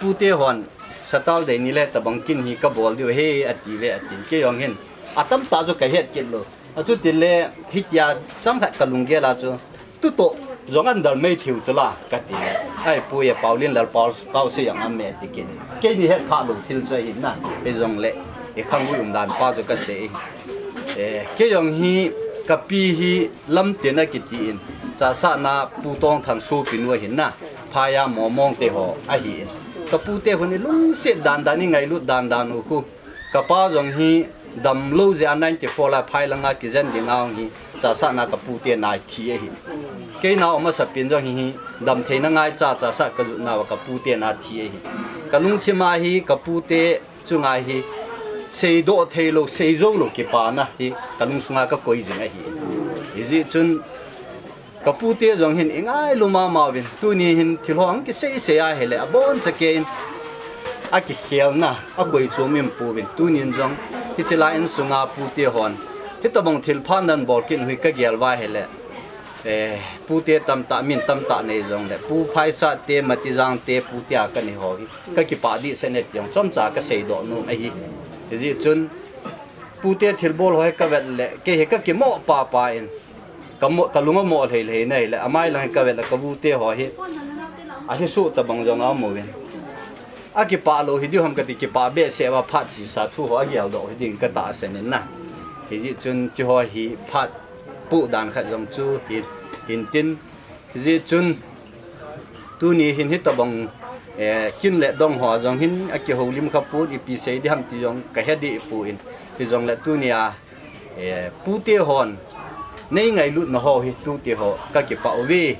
Pu te hon, satal dei ni le tabang kin hi ka bol diu he, a ti ve, a ti. Kei jong hin, a tam ta chu ka het kit lo. A chu ti le, hi tia chang khat ka lunggel a chu. Tu to, jong an dal mai thiu chu la, ka ti le. Ai, pu e Paulin lal pau, pau se yang an me ti kin. Kei ni het pha lo thil chu hi na. E jong le, e khang ui um dan pa chu ka se. E, kei jong hi, ka pi hi lam te na ki ti in. Cha sa na pu tong thang su pi nu hin na. Pha ya mo mong te ho, ahi in. Ka pu te hun i lung se dan dan i ngai lut dan dan u khu. Ka pa jong hi dam lo je a ninety four la phai langa kijen ding a hung hi, cha sa na ka pu te nai thi ahi. Kei nau masa pin jong hi, hi dam thei na ngai cha cha sa ka ju na ka pu te na thi ahi. Ka lungthim a hi ka pu te chunga hi, sei do thei lo, sei zo lo kipa na hi, ka lung sunga ka koi jing ahi. Hi ji chun, ka pu te jong hin i ngai lu mama vin, tuni hin thil ho ang ki sei sei a hele, a bon cha ke in, a ki khel na, a koi chu min pu vin, tuni in jong, hi chi la in sunga pu te hon, hi tabang thil phan dan bol kin hui ka gel va hele, eh, pu te tam ta, min tam ta nei jong le, pu Phaisa te, Matijang te, pu te a ka ni ho hi, ka ki pa di se ne tiang, chom cha ka sei do nu ahi, hi ji chun, pu te thil bol ho hi ka vet le, ke hi ka ki mo pa pa in, Ka mo, ka lung a mo lhei lhei nei le, amai lang ka vet le ka bu te ho hi. A hi su tabang jong a mo vin. A ki pa lo hi diu ham ka ti ki pa be se va phat chi sa thu ho a gel do hi ding ka ta se nin na. Hi ji chun chi ho hi phat pu dan khat jong chu hi hin tin. Hi ji chun tuni hin hi tabang, eh, kin le dong ho jong hin a ki ho lim kha pu i pi sei di ham ti jong ka he di pu in. Hi jong le tuni a Eh, pu te hon, nei ngailut na ho hi tu te ho, ka ki pa uve.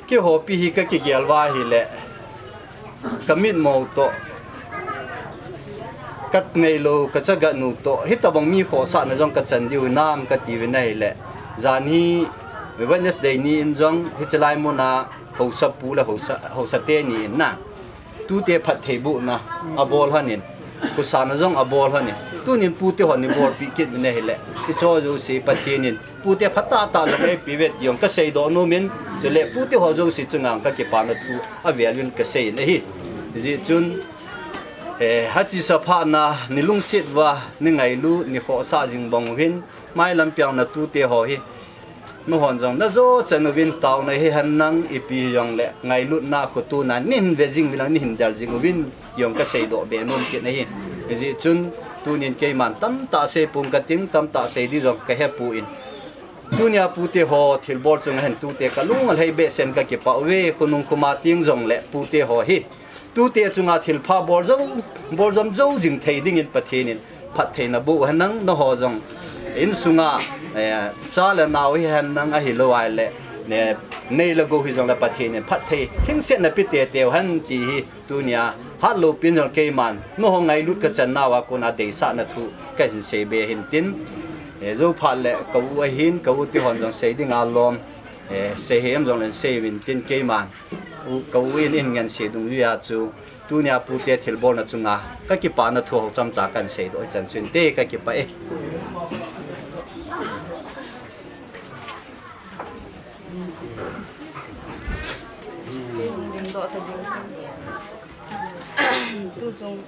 Ki ho pi hi ka ki gel va hi le, ka mit mo to, ka nei lo, ka cha ga nu to, hi tabang mi kho sa na jong ka chan diu nam ka ti ve na hi le. Jan hi, Wednesday ni in jong, hi chalai mo na, ho sa pu le ho sa, ho sa te ni in na. Tu te phat thei bu na a bol hanin, kusa na jong a bol hanin, tunin pu te hon ni bol pi kit ne hile, i cho jo si Pathen in pu te phat ta ta jong ei pi vet jong ka sei do nu min, chule pu te ho jo si chungang ka ki pa na thu a vel in ka sei ne hi. Ji chun, eh, ha chi sa pha na ni lungsit va, ni ngailu, ni kho sa jing bong hin, mai lam piang na tu te ho hi, Nu hon jong na jo chan uvin tao na hi han nang ipi jong le ngailut na khu tu na nin ve jing uvin lang ni hin del jing uvin jong ka sei do be nom kit na hi. Ji chun tunin keiman tam ta sei pung ka ting tam ta sei di jong ka he pu in. Tunia pu te ho thil bol chung hen tu te ka lung a lhei be sen ka ki pa uve khu nung khu ma ting jong le pu te ho hi. Tu te chunga thil pha bol jo, bol jom jo jing thei ding in Pathen in phat theina bu hen nang na ho jong in sunga, eh, cha le nau hi hen nang a hi lo ai le, ne, nei le go hi jong le Pathen in phat thei thing se na pi te teu hen ti hi tunia hat lo pin jong keiman na ho ngailut ka chan nau a kona dei sa na thu ka hin sei be hin tin, eh, jo phat le ka u a hin ka u ti hon jong sei ding a lom, eh, sei he em jong le sei vin tin keiman. U, ka u in in ngen se dung jui a chu, tunia pu te thil bol na chunga, ka ki pa na thu ho cham cha kan sei do chan chun te ka ki pa e. Tuchung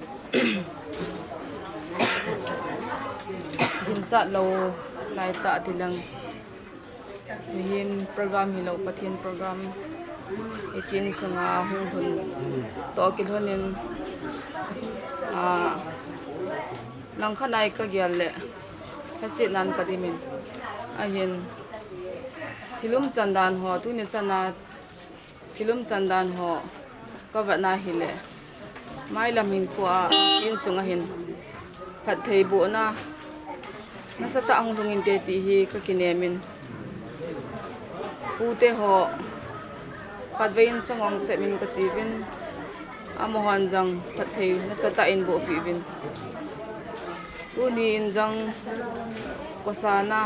ginchat lou laitah tilang. Mihem program hilou, Pathen program. Hiche insunga hung lhun toh kilhonin, ah, langkhat nai kagel le, lhasetnan kadimin. Ahin, thil umchan dan ho, tuni chana thil umchan dan ho kavetna hile, mailam hinkhoa, hiche insunga hin phattheibohna nasatah hung lhung inte ti hi kakinemin. Pute ho, khatvei in sangongsep in kacheuvin, amahon jong phatthei nasatah in bohpeh uvin. Tuni in jong kosana,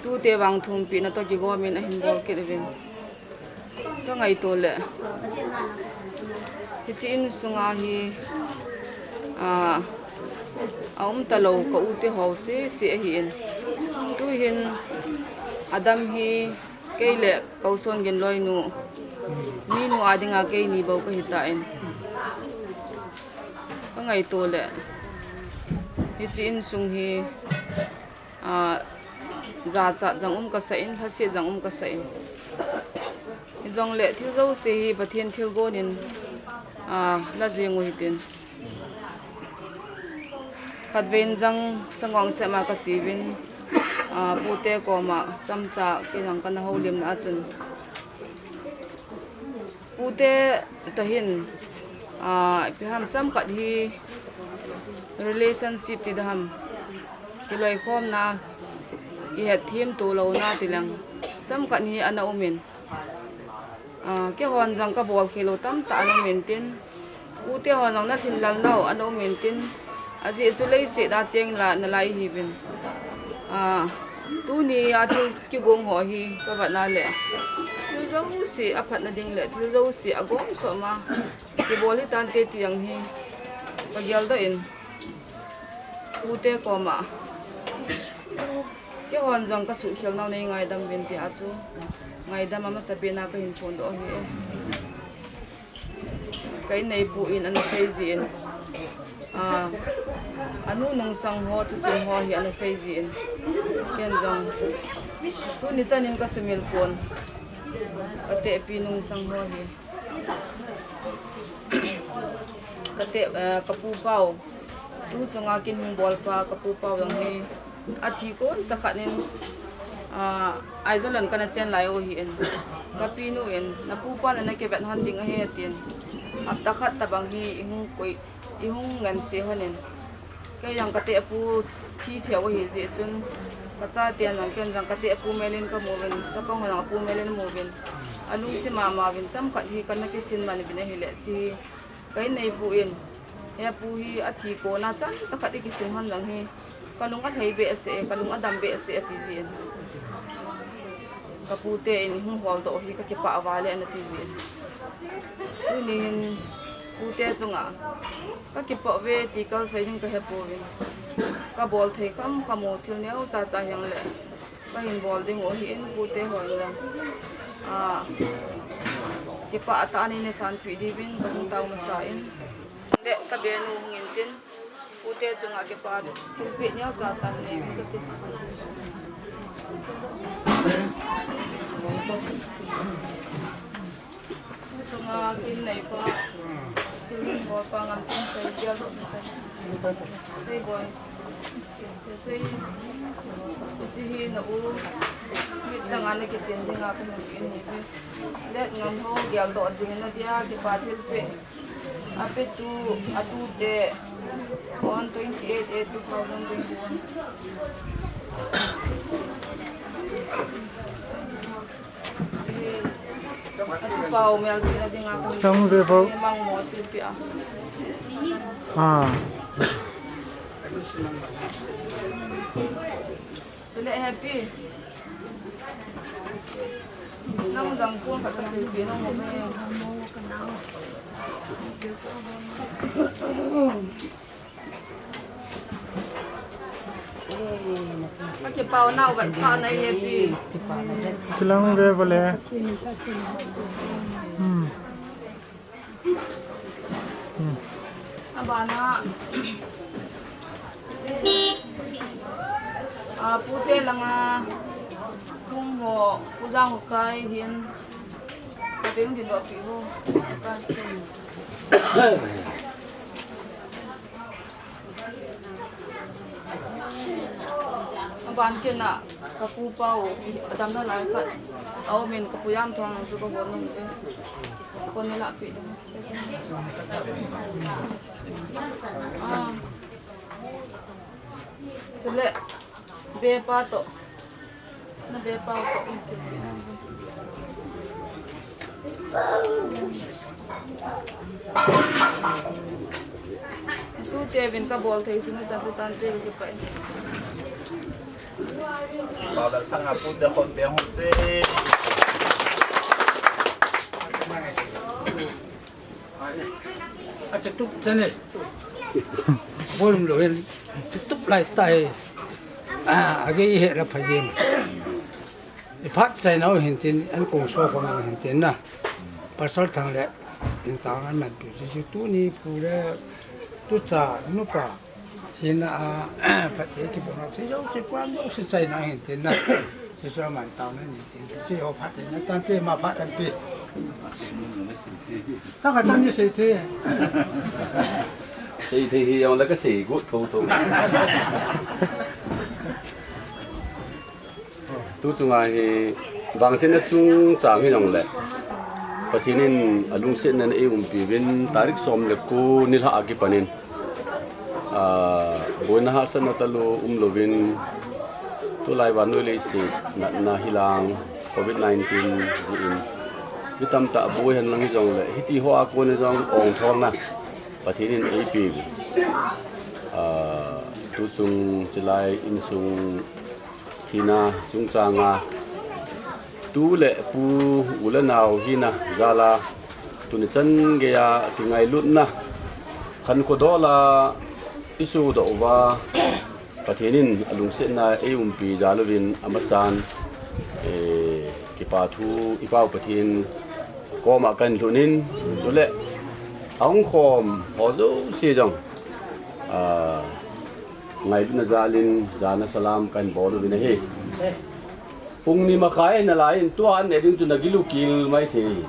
tute vang thumpehna toh kigomin ahin bol kit uvin. Kangaito le, hiche insunga hi, ah, aum talou ka ute ho sese ahin. Tuhin adam hi kei le ka u Songin loinu, minu a dinga keini bou kahitan. Kangaito le, hiche insung hi, ah, jachat jong um kasan, lhaset jong um kasan. Hijongle thil jouse hi Pathen thilgon in, ah, la jeng u hitin. Khatvei in jong sangongsep a kacheuvin, ah, pute koma chomcha kei jong kana houlimna a chun, pute toh hin, ah, ipi ham, chomkhat hi relationship ti ding ham, kiloikhomna, kihetthem to louna tilang, chomkhat hi ana umin. Ah, keihon jong kabol khel u tamtah ana umin tin, pute hon jong nalhin lal nau ana umin tin, ajeh chu leiset a cheng la nalai hiuvin. Ah, tuni a thil kigong ho hi kavetna le, thil jouse aphatna ding le thil jouse agomsoma kibol hitante ti jong hi kageldoh in, pute koma, keihon jong kasuhkhel nau nei ngaidam uvin tia chu ngaidam amasapen a kahin phondoh ahi. Ka inneipu in ana sei jin, ah, anu nungsang ho thusim ho hi ana sei jin, ken jong tuni chan in kasumil pon, katehpi nungsang ho hi, kateh, eh, kapu pau, tuchunga kin hung bolpa kapu pau jong hi athi kon chakhat in, ah, Aizawl in kana chen lai u ahin, kapinu in, napupa in ana kivet hon ding ahi atin, hapta khat tobang hi ihung koi, ihung nganse hon in, kei jong katehpu thi thei u ahi jeh chun, kachaten jong ken jong katehpu mel in kamu uvin, chapang ho jong apu mel in amu uvin, alungset mama uvin, chomkhat hi kana kisin man uvin ahile, hiche ka inneipu in, hepu hi athi kona chomcha khat ikisin hon jong hi kalung alhai behseh e, kalung adam behseh e ati jin, kapute in ihung holdoh hi kakipah uva le ana ti jin. Tuni hin pute chunga kakipah uve ti kalsei ding kahepouvin, kabol thei khamkham u thil neocha cha hijongle kahin bol ding u ahin, pute hon jong, ah, kipah tah a nei sanpeh diuvin kahung tao masa in, le kabenu hung intin, pute chunga kipa thilpeh neocha cha nei uvin kati. Tuchunga kin neipa, thil hin bolpa, ngamtin sei, geldoh tin sei, sei boi, sei, hiche hi na u mitchang a nakichen dinga kahin kin ahi. Let ngam ho geldoh ding nadia kipa thilpeh apetu, atute, on twenty-eight eight two thousand twenty-one. Tang ve pau. Ah. Chule happy. Nang dang pun khat kasilpi nang mo me. Ka kipau nau vetsahna i hepi. Chilang ve vale. Hmm. Hmm. Abana. A, pute langa. Kung ho, pujang ho kai hin. Ka ding din do pi ho. Kai hin. Aban kena ka pu pau, adam na lai khat. Au min ka pu yam thong chu ka hon nung te. Kon ni la pi. Ah. Chule, be pa to. Na be pa to. Tute vin ka bol thei sung chan chu tante ka kipai. Bala sanga pute hon be hon te. A, tutup chane. Bol lo hin. Tutup lai tai. A, age i he la pha jeng. I phat chai nau hin tin, an kong so khom hin tin na. Pasal thang le, in tang an man tu si tu ni pu le, tu cha nu pa. Hina a, phat te ki bon si yo si kwan yo si chai na hin tin na. Si so man tang na ni tin. Si yo phat te na tan te ma phat kan pi. Ta ka tan ni sei te. Sei te hi yong la ka sei gut tho tho. Tu chunga hi vangsetna chungchang hi jongle, Pathen in alungsetna in eiumpi uvin, tarik som le ko nilhah a kipanin, ah, boina hahsatna talou umlouvin, tulai vannoi leiset natna hilang covid nineteen jeh in, mi tamtah boi henlang hijongle, hiti hoa kona jong ongtholna Pathen in eipe uvin. Ah, tu chung chilai insung thina chungchanga tu le pu, u le nao hina jala tuni chan geiya kingailutna khankho dola isodoh uva Pathen in alungsetna eiumpi jal uvin amasan, eh, kipa thu i Pau Pathen koma kahin lhunin, chule ahung khom ho jouse jong, ah, ngailutna jalin jana salam kahin bol uvin ahi. Pung ni makhai nalai in tua an ne ding chu nagil u kil mai thei.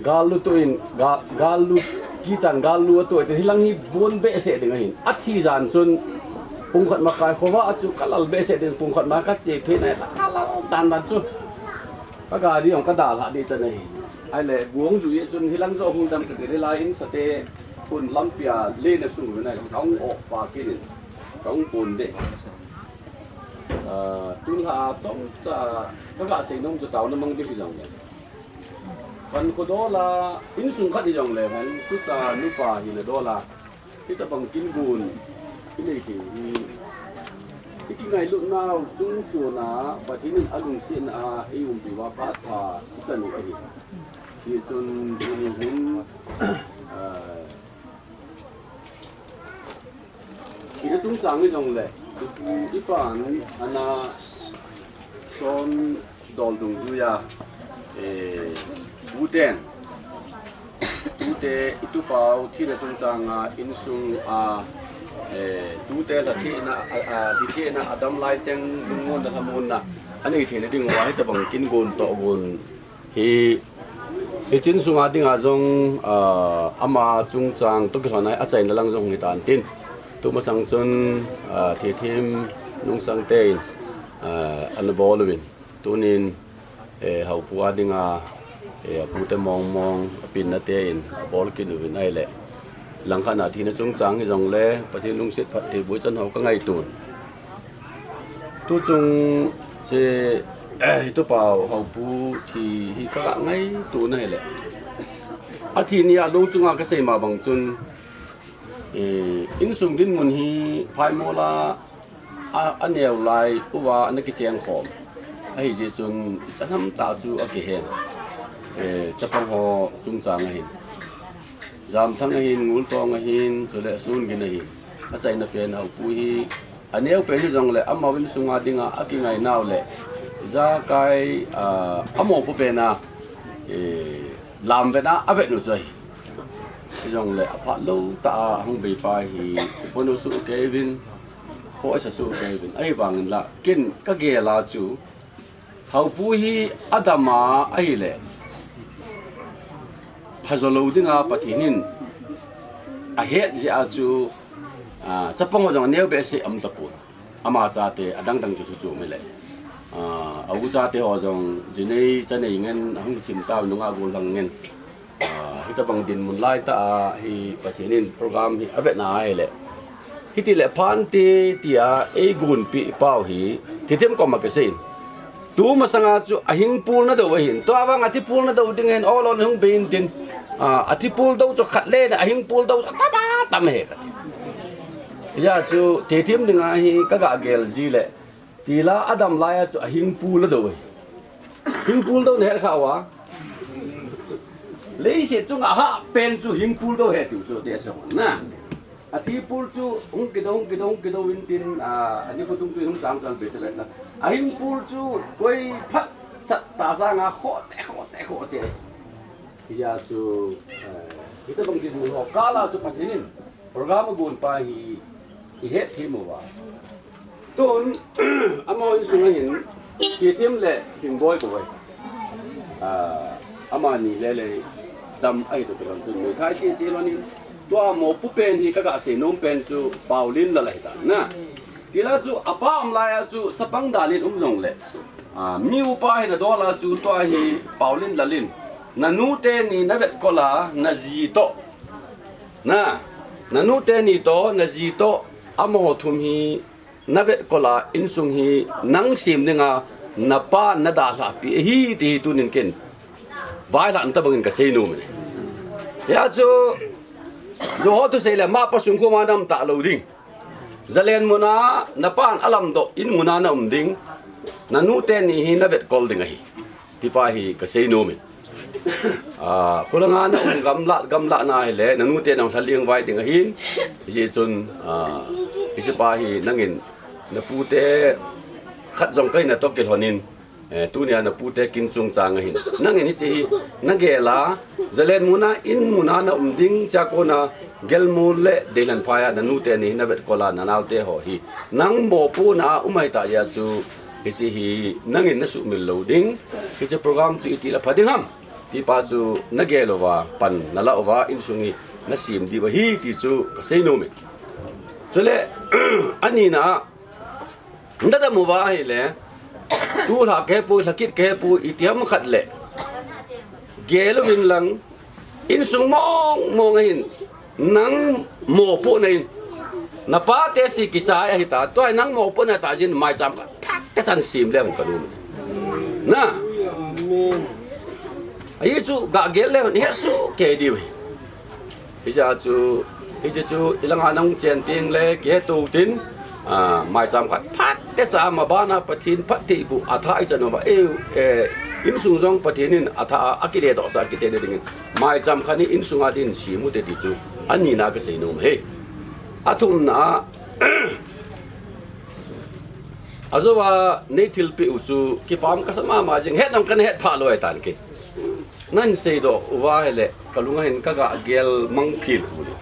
Gal lu tu in, ga-, gal lu kichan gal lu atu te hilang hi bon behseh ding ahin. Athi jan chun pung khat makhai khovah a chu kalal behseh ding, pung khat ma kache phei nai kalal dan dan chu. Ka gari jong kadalhah ding chan ahi. Ahile, guang ju ye chun hilang jo hung dam kati lai in sate pun lampia lena sung nai kahung o pa kinin. Kahung pon de. Ah, tulha chomcha kaga sei nom chu taona mang ding hijongle. Khankho dola, insung khat hijongle, han tucha nupa hina dola. Hitabang kin gun, inei thei hi. Ikingailutnau chungchona, Pathen in alungsetna a, eiumpi uva phat pha, ichan u ahi. Hichun, tuni hin, ah, Thina chungchang hijongle, ipan ana son dol dungjuiya, eh, tuten, tute itupau thina chungchanga insung a, eh, tute lhathina, a, a, lhathina adam lai cheng lungmonna lhamonna anei theina dinguva hitabang kin gon toh gon Hi, hichin sunga dinga jong, ah, ama chungchang toh kilhona hi achaina lang jong hitan tin. Tumasang chun, ah, thithim nungsang tein, ah, ana bol uvin. Tunin, eh, Haopu a dinga, eh, apute mong mong, apinna tein, abol kit uvin ahile. Langkhat a thina chungchang hijongle, Pathen lungset phatthei boichan ho kangaitun. Tuchung che, eh, itupau Haopu thi hi kaga ngaituna hile. Athi nia lou chunga kasei ma bang chun, eh, insung dinmun hi phaimol a, a, aneo lai uva ana kicheng khom. Ahijeh chun ichan hamtah chu akihen. Eh, chapang ho chungchang ahin. Jamthang ahin, Ngultong ahin, chule Sungin ahin. Achaina pen Haopu hi, aneo pen hijongle, amau insunga dinga akingai nau le, ijakai, ah, amopo pena, eh, lam vena avet nu chu ahi. Hijongle, aphat lou tah a hung bei pa hi, ipono suh kei uvin, khoh isa suh kei uvin. Ahivangin la, ken kagel a chu, Haopu hi adam a ahile, phajo lou dinga Pathen in ahet jeh a chu, ah, chapang ho jong aneo behseh aum tapon. Ama chate adang dang chu thu chu um hile. Ah, a u chate ho jong ji nei, cha nei ngen, ahung thim tau nunga gollhang ngen. Ah, hitobang dinmun lai tah a hi Pathen in program hi avet na ahile, hiti le phan te tia eigonpeh pau hi, thilthem koma kisei in. Tu masanga chu ahing pul nadou ahin. Tua vang athi pul nadou ding ahin, ol ol hung bei intin. Ah, athi pul dou chu khat le na ahing pul dou chu atam atam ahi kati. Hijeh a chu thilthem dinga hi kagah gel ji le. Tila adam lai a chu ahing pul nadou ahi. Hing pul dou nahet kha uva. Leiset chunga ahah pen chu hing pul dou ahi tiu chu te asong na. Athi pul chu hung kidou, hung kidou, hung kidou intin, ah, ani kho tung chu hung chang chang be te be ta. Ahing pul chu koi phat chat ta sanga khoh che, khoh che, khoh che. Hijeh a chu, eh, hitobang dinmun ho kal a chu Pathen in program agon pa hi ihet them uva. Tun, amaho insunga hin, Kithem le Hingboi bou ahi. Ah, amani le le dam ahi toh kilhon tun meithai che che lhon in, tua mopo pen hi kagah seinom pen chu Paolen Lal ahitan na. Tila chu apa um lai a chu chapang dan in um jongle, ah, mi upa hi nadol a chu tua hi Paolen Lal in, nanu teni navetkol a naji toh, na, nanu teni toh, naji toh, amaho thum hi navetkol a insung hi nang sem dinga napan nadalhah peh ahi ti hi tunin ken vailhahna tobangin kasei nom e. Hijeh a chu, joho thusei le mapa sung khoma naum talou ding. Zalen muna napan alamdoh in muna naum ding. Nanu teni hi navetkol ding ahi. Tipa hi kasei nom e. Ah, khulanga naum gamlah, gamlah na ahile, nanu teni nang lhaling vai ding ahin. Hijeh chun, ah, hichepa hi nangin, napute khat jong kahi natoh kilhon in, eh, tunia napute kin chungchang ahin. Nangin hiche hi, nagel a, zalen muna, in muna naum ding, chua kona, gelmul le deilhen phai a, nanu teni hi navetkol a, nanaote ho hi. Nang mopohna a um ahitah jeh a chu, hiche hi, nangin nasuhmil lou ding, hiche program chu itih le pha ding ham. Tipa chu nagel uva, pan nalah uva, insung hi nasem diu ahi ti chu kasei nom e. Chule, anina a, nadam uva ahile, tulha kahepoi, lhakit kahepoi, itiham khat le gel uvin lang, insung mong mong ahin, nang mopohna in, napate si kichai ahita, tua hi nang mopohna tah jeh in maicham khat phat tah chan sem le hung kanom e. Na, ahi chu gah gel le hung ihet soh kei diu ahi. Hijeh a chu, hiche chu ilanga nahung chen tengle kiheto utin, ah, maicham khat phat tah sa a, mabana Pathen phattheiboh athah ichan uva, eh, eh, insung jong Pathen in athah a, akidedoh sa, akitene dingin, maicham khat hi insunga din sem ute ti chu anina kasei nom e. Athumna a, ajouva neithilpeh u chu kipah kasa mama jing, het jong kana hetphah lou ahitan kei. Nahin seidoh uva ahile, kalunga hin kagah gel mang phil u le.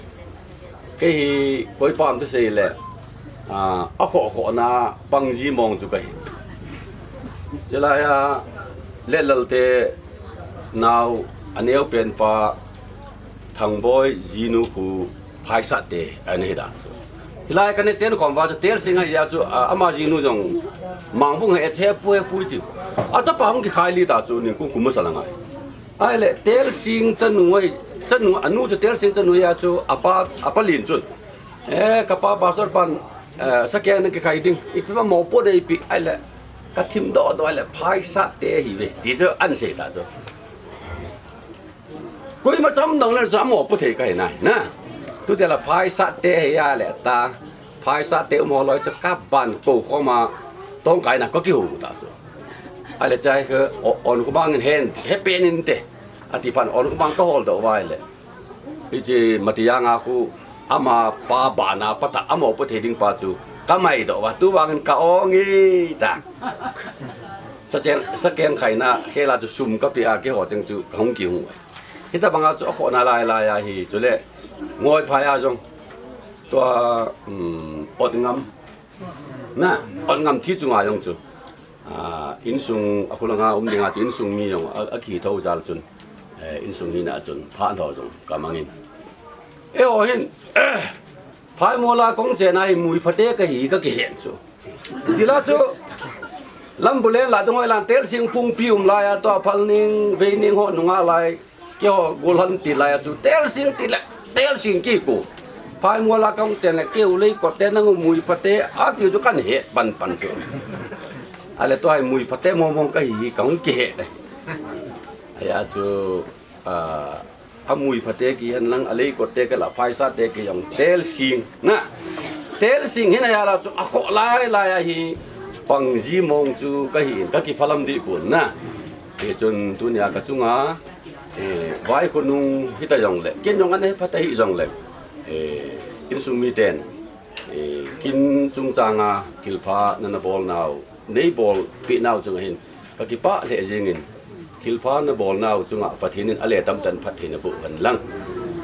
Kei hi koipa ham tisei le, ah, akhoh khohna pangji mong chu kahi. Chulai a, Letlal te nao, aneo pen pa, Thangboi jinu khu, Phaisat te, ana hi dan chu. Hilai kana chen khom uva chu Telsing ahi a chu, a, ama jinu jong, Mangvung he, hepu, hepu tiu. Achapa hung kikhai li ta chu, ningkum kum masa la ngai. Ahile, Telsing chanu ahi, chanu, anu chu Telsing chanu ahi a chu, apa, apa lin chun. Eh, kapa pastor pan, eh, sakeng nang kikhai ding. Ipi pa mopo dei pi, ahile, kathim doh doh ahile, Phaisat te ahiuve. Ti chu ana sei ta chu. Koima cham dong le chu amopo thei kahi nai, na. Tutia la Phaisat te ahi a le ta. Phaisat te umho loi chu kaban kou khoma tongkai na kakihou ta chu. Ahile chai khe o-, on khomang in hen, he pen inte. Ati phat on khomang kahol doh uva ahile. Hiche Matijang a khu amapa bana pat a amopo thei ding pa chu Ka mai doh uva, tu vangin ka ong e ta. Sa cheng, sa keng khaina, khela chu sum ka pe a, keiho cheng chu ka hung kihung uve. Hitabanga chu a khohna lai lai a hi, chule ngoi phai a jong. Tua, um, ot ngam. Na, ot ngam thi chunga jong chu. Ah, insung, a khulanga um dinga chu insung mi jong, a, a kitho jal chun. Eh, insung hina chun, phat ho jong, ka mangin. E o hin, Phaimol a kong chen a hi mui phate ka hi ka kihen chu. Tila chu, Lambulen la dong hoi lan tel sing pung pi um lai a to phal ning, vei ning ho nunga lai, keiho gol han ti lai a chu, tel sing ti le, tel sing ki ko. Phaimol a kong chen le keu lei ko te nang mui phate, a ti chu kan he pan pan chu. Ale to hai mui phate mo mong ka hi, ka hung kihe le. Aya chu, ah, A mui phate kihen lang, a lei kote kila, phaisa te kijong, tel sing, na. Tel sing hin a ya la chu, a khoh lai lai a hi, pang ji mong chu ka hi in, ka kiphalam di pun, na. Hichun tunia ka chunga, eh, vai khonung hita jong le, ken jong ana he phate hi jong le, eh, insung miten, eh, kin chungchanga, thilpha nana bol nau, nei bolpi nau chunga hin, ka kipah lheh jingin, thilpha na bol nau chunga Pathen in a le tamtah in phatthei na boh hen lang.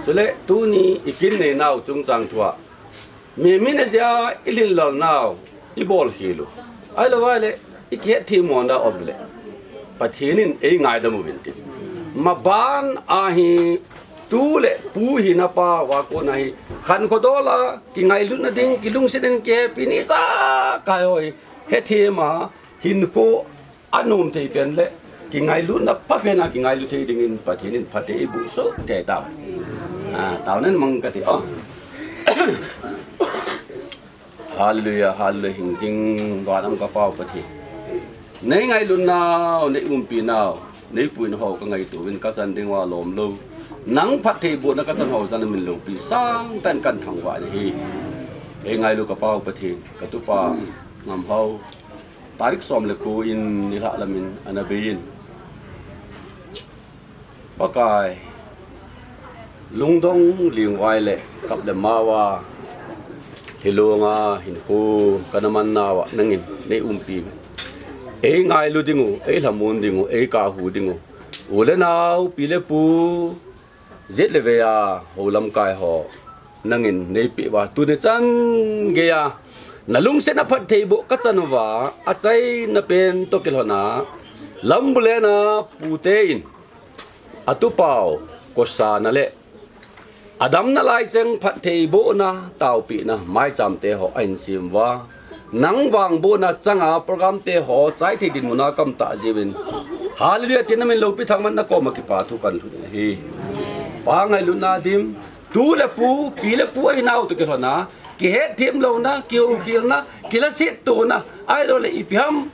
Chule, tuni i kin nei nau chungchang thua, mi min a jia i lhinlel nau, i bol khel u. Ahilou vai le, i kihet thim mo na om le. Pathen in ei ngaidam uvin tin. Maban a hi, tu le pu hina pa va kona hi, khankho dol a, kingailutna ding, kilungset in kihepi ni sa, kai hoi, hethem a, hinkho, A nom thei pen le, kingailutna pha pen a kingailu thei dingin Pathen in phatthei eiboh soh tei tau. A, tao nen mang ka ti, o. Hallelujah, hallelujah, hingjing vanam ka Pau Pathen. Nei ngailutnau, nei umpinau, nei puina ho ka ngaito uvin ka chan ding uva lom lou. Nang phatthei bohna ka chan ho chan min loupi sangtah in kan thangvah na hi. Ei ngailu ka Pau Pathen, ka tupa Ngamhao. Tarik som le ko in nilhah lam in ana bei in. Pakai, lungdong lingvai le kap le mao a, hilong a, hinkho, kana man nau a, nangin nei umpi. Ei ngailu ding u, ei lhamon ding u, ei kahu ding u. U le nao, pi le pu, Jet le vei a, ho lamkai ho, nangin nei peh uva, tuni chan gei a, na lungset na phatthei boh ka chan uva, achaina pen toh kilhon a, Lambulen a pute in, a tupau, kosana le, a damna lai cheng phatthei bohna, taopehna, maicham te ho, ahin sem uva, Nang vangbohna changa program te ho chai thei dinmun a ka um tah jeh uvin. Hallelujah, tina min loupi thangvahna koma kipa thu kan thum ahi. Pa ngailutna dim, tu le pu, pi le pu ahinau toh kilhon a, kihetthem louna, kihoukhelna, kilhasettona, ahilouleh ipi ham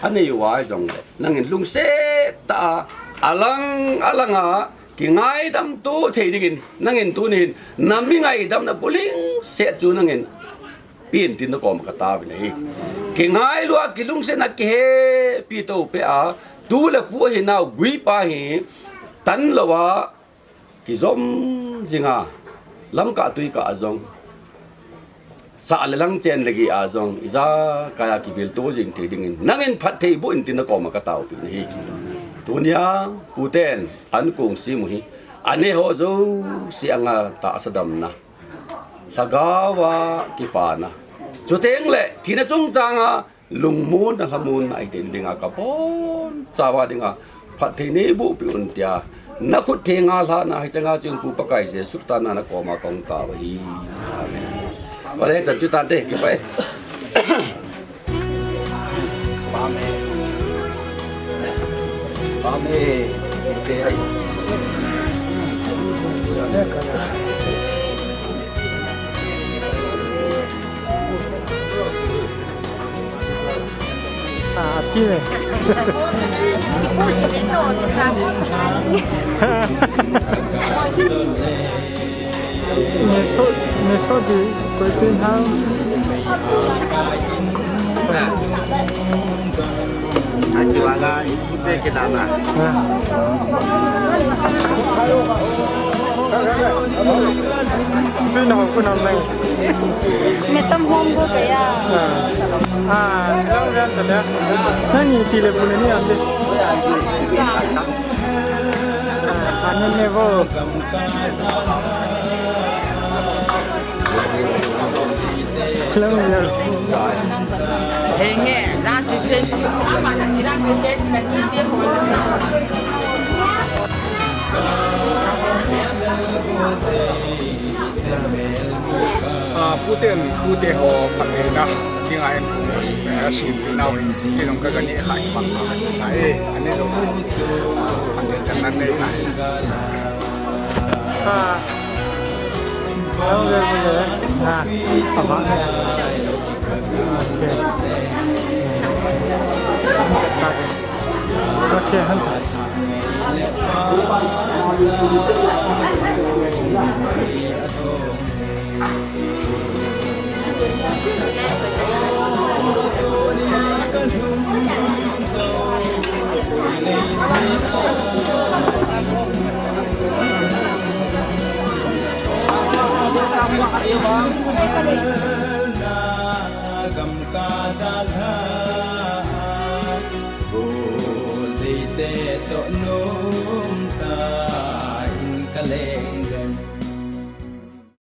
anei uva jong le. Nangin lungset tah a, alang, alang a, kingaidam to thei dingin, nangin tuni hin, na mi ngaidamna bulhing set chu nangin, Pi in tin na koma ka taovin ahi. Kingailu a kilungset na kihepi to peh a, tu le pu ahinau guipa hi, tan lou a, kijom jing a, lamkah tuikah a jong, sah le lang chen le gei a jong, ijakai a kivilto jing thei dingin, nangin phatthei boh in tin na koma ka taopin ahi. Tunia, puten, an kong sim u hi, anei ho jouse anga tahsa damna. Lhagao a kipana. Chuteng le, thina chungchang a, lungmonna, lhamonna, ahi thei dinga, ka bonchauva dinga, phatthei neiboh peh un tia. Na khut thenga lhana, hiche nga chun Pu Pakai Jesu Christa na na koma kong tao ahi. Amen. Vale, chan chu tante, kipah e. Neso, neso di, koi pin ham. Ati wala, ipute kilala. Ha. Tui na ho ku nam nai. Me tam hom go kaya. Ah, ah, lang ran ta le. Nani ti le pu le ni ande. Ah, ane ne vo. Lang ran. Henge, la ti se. Ama ta ti la ke ke ti ka ti ti ho. Ah, puten, pute ho phattheina dinga in, eh, asim nau in, kinong ka gani khai bang sa e, ani lo, ah, phatthei chan nan nei na. Ah. Ah, apa? Okay. Okay, han. Gol deite toh nom ta in ka le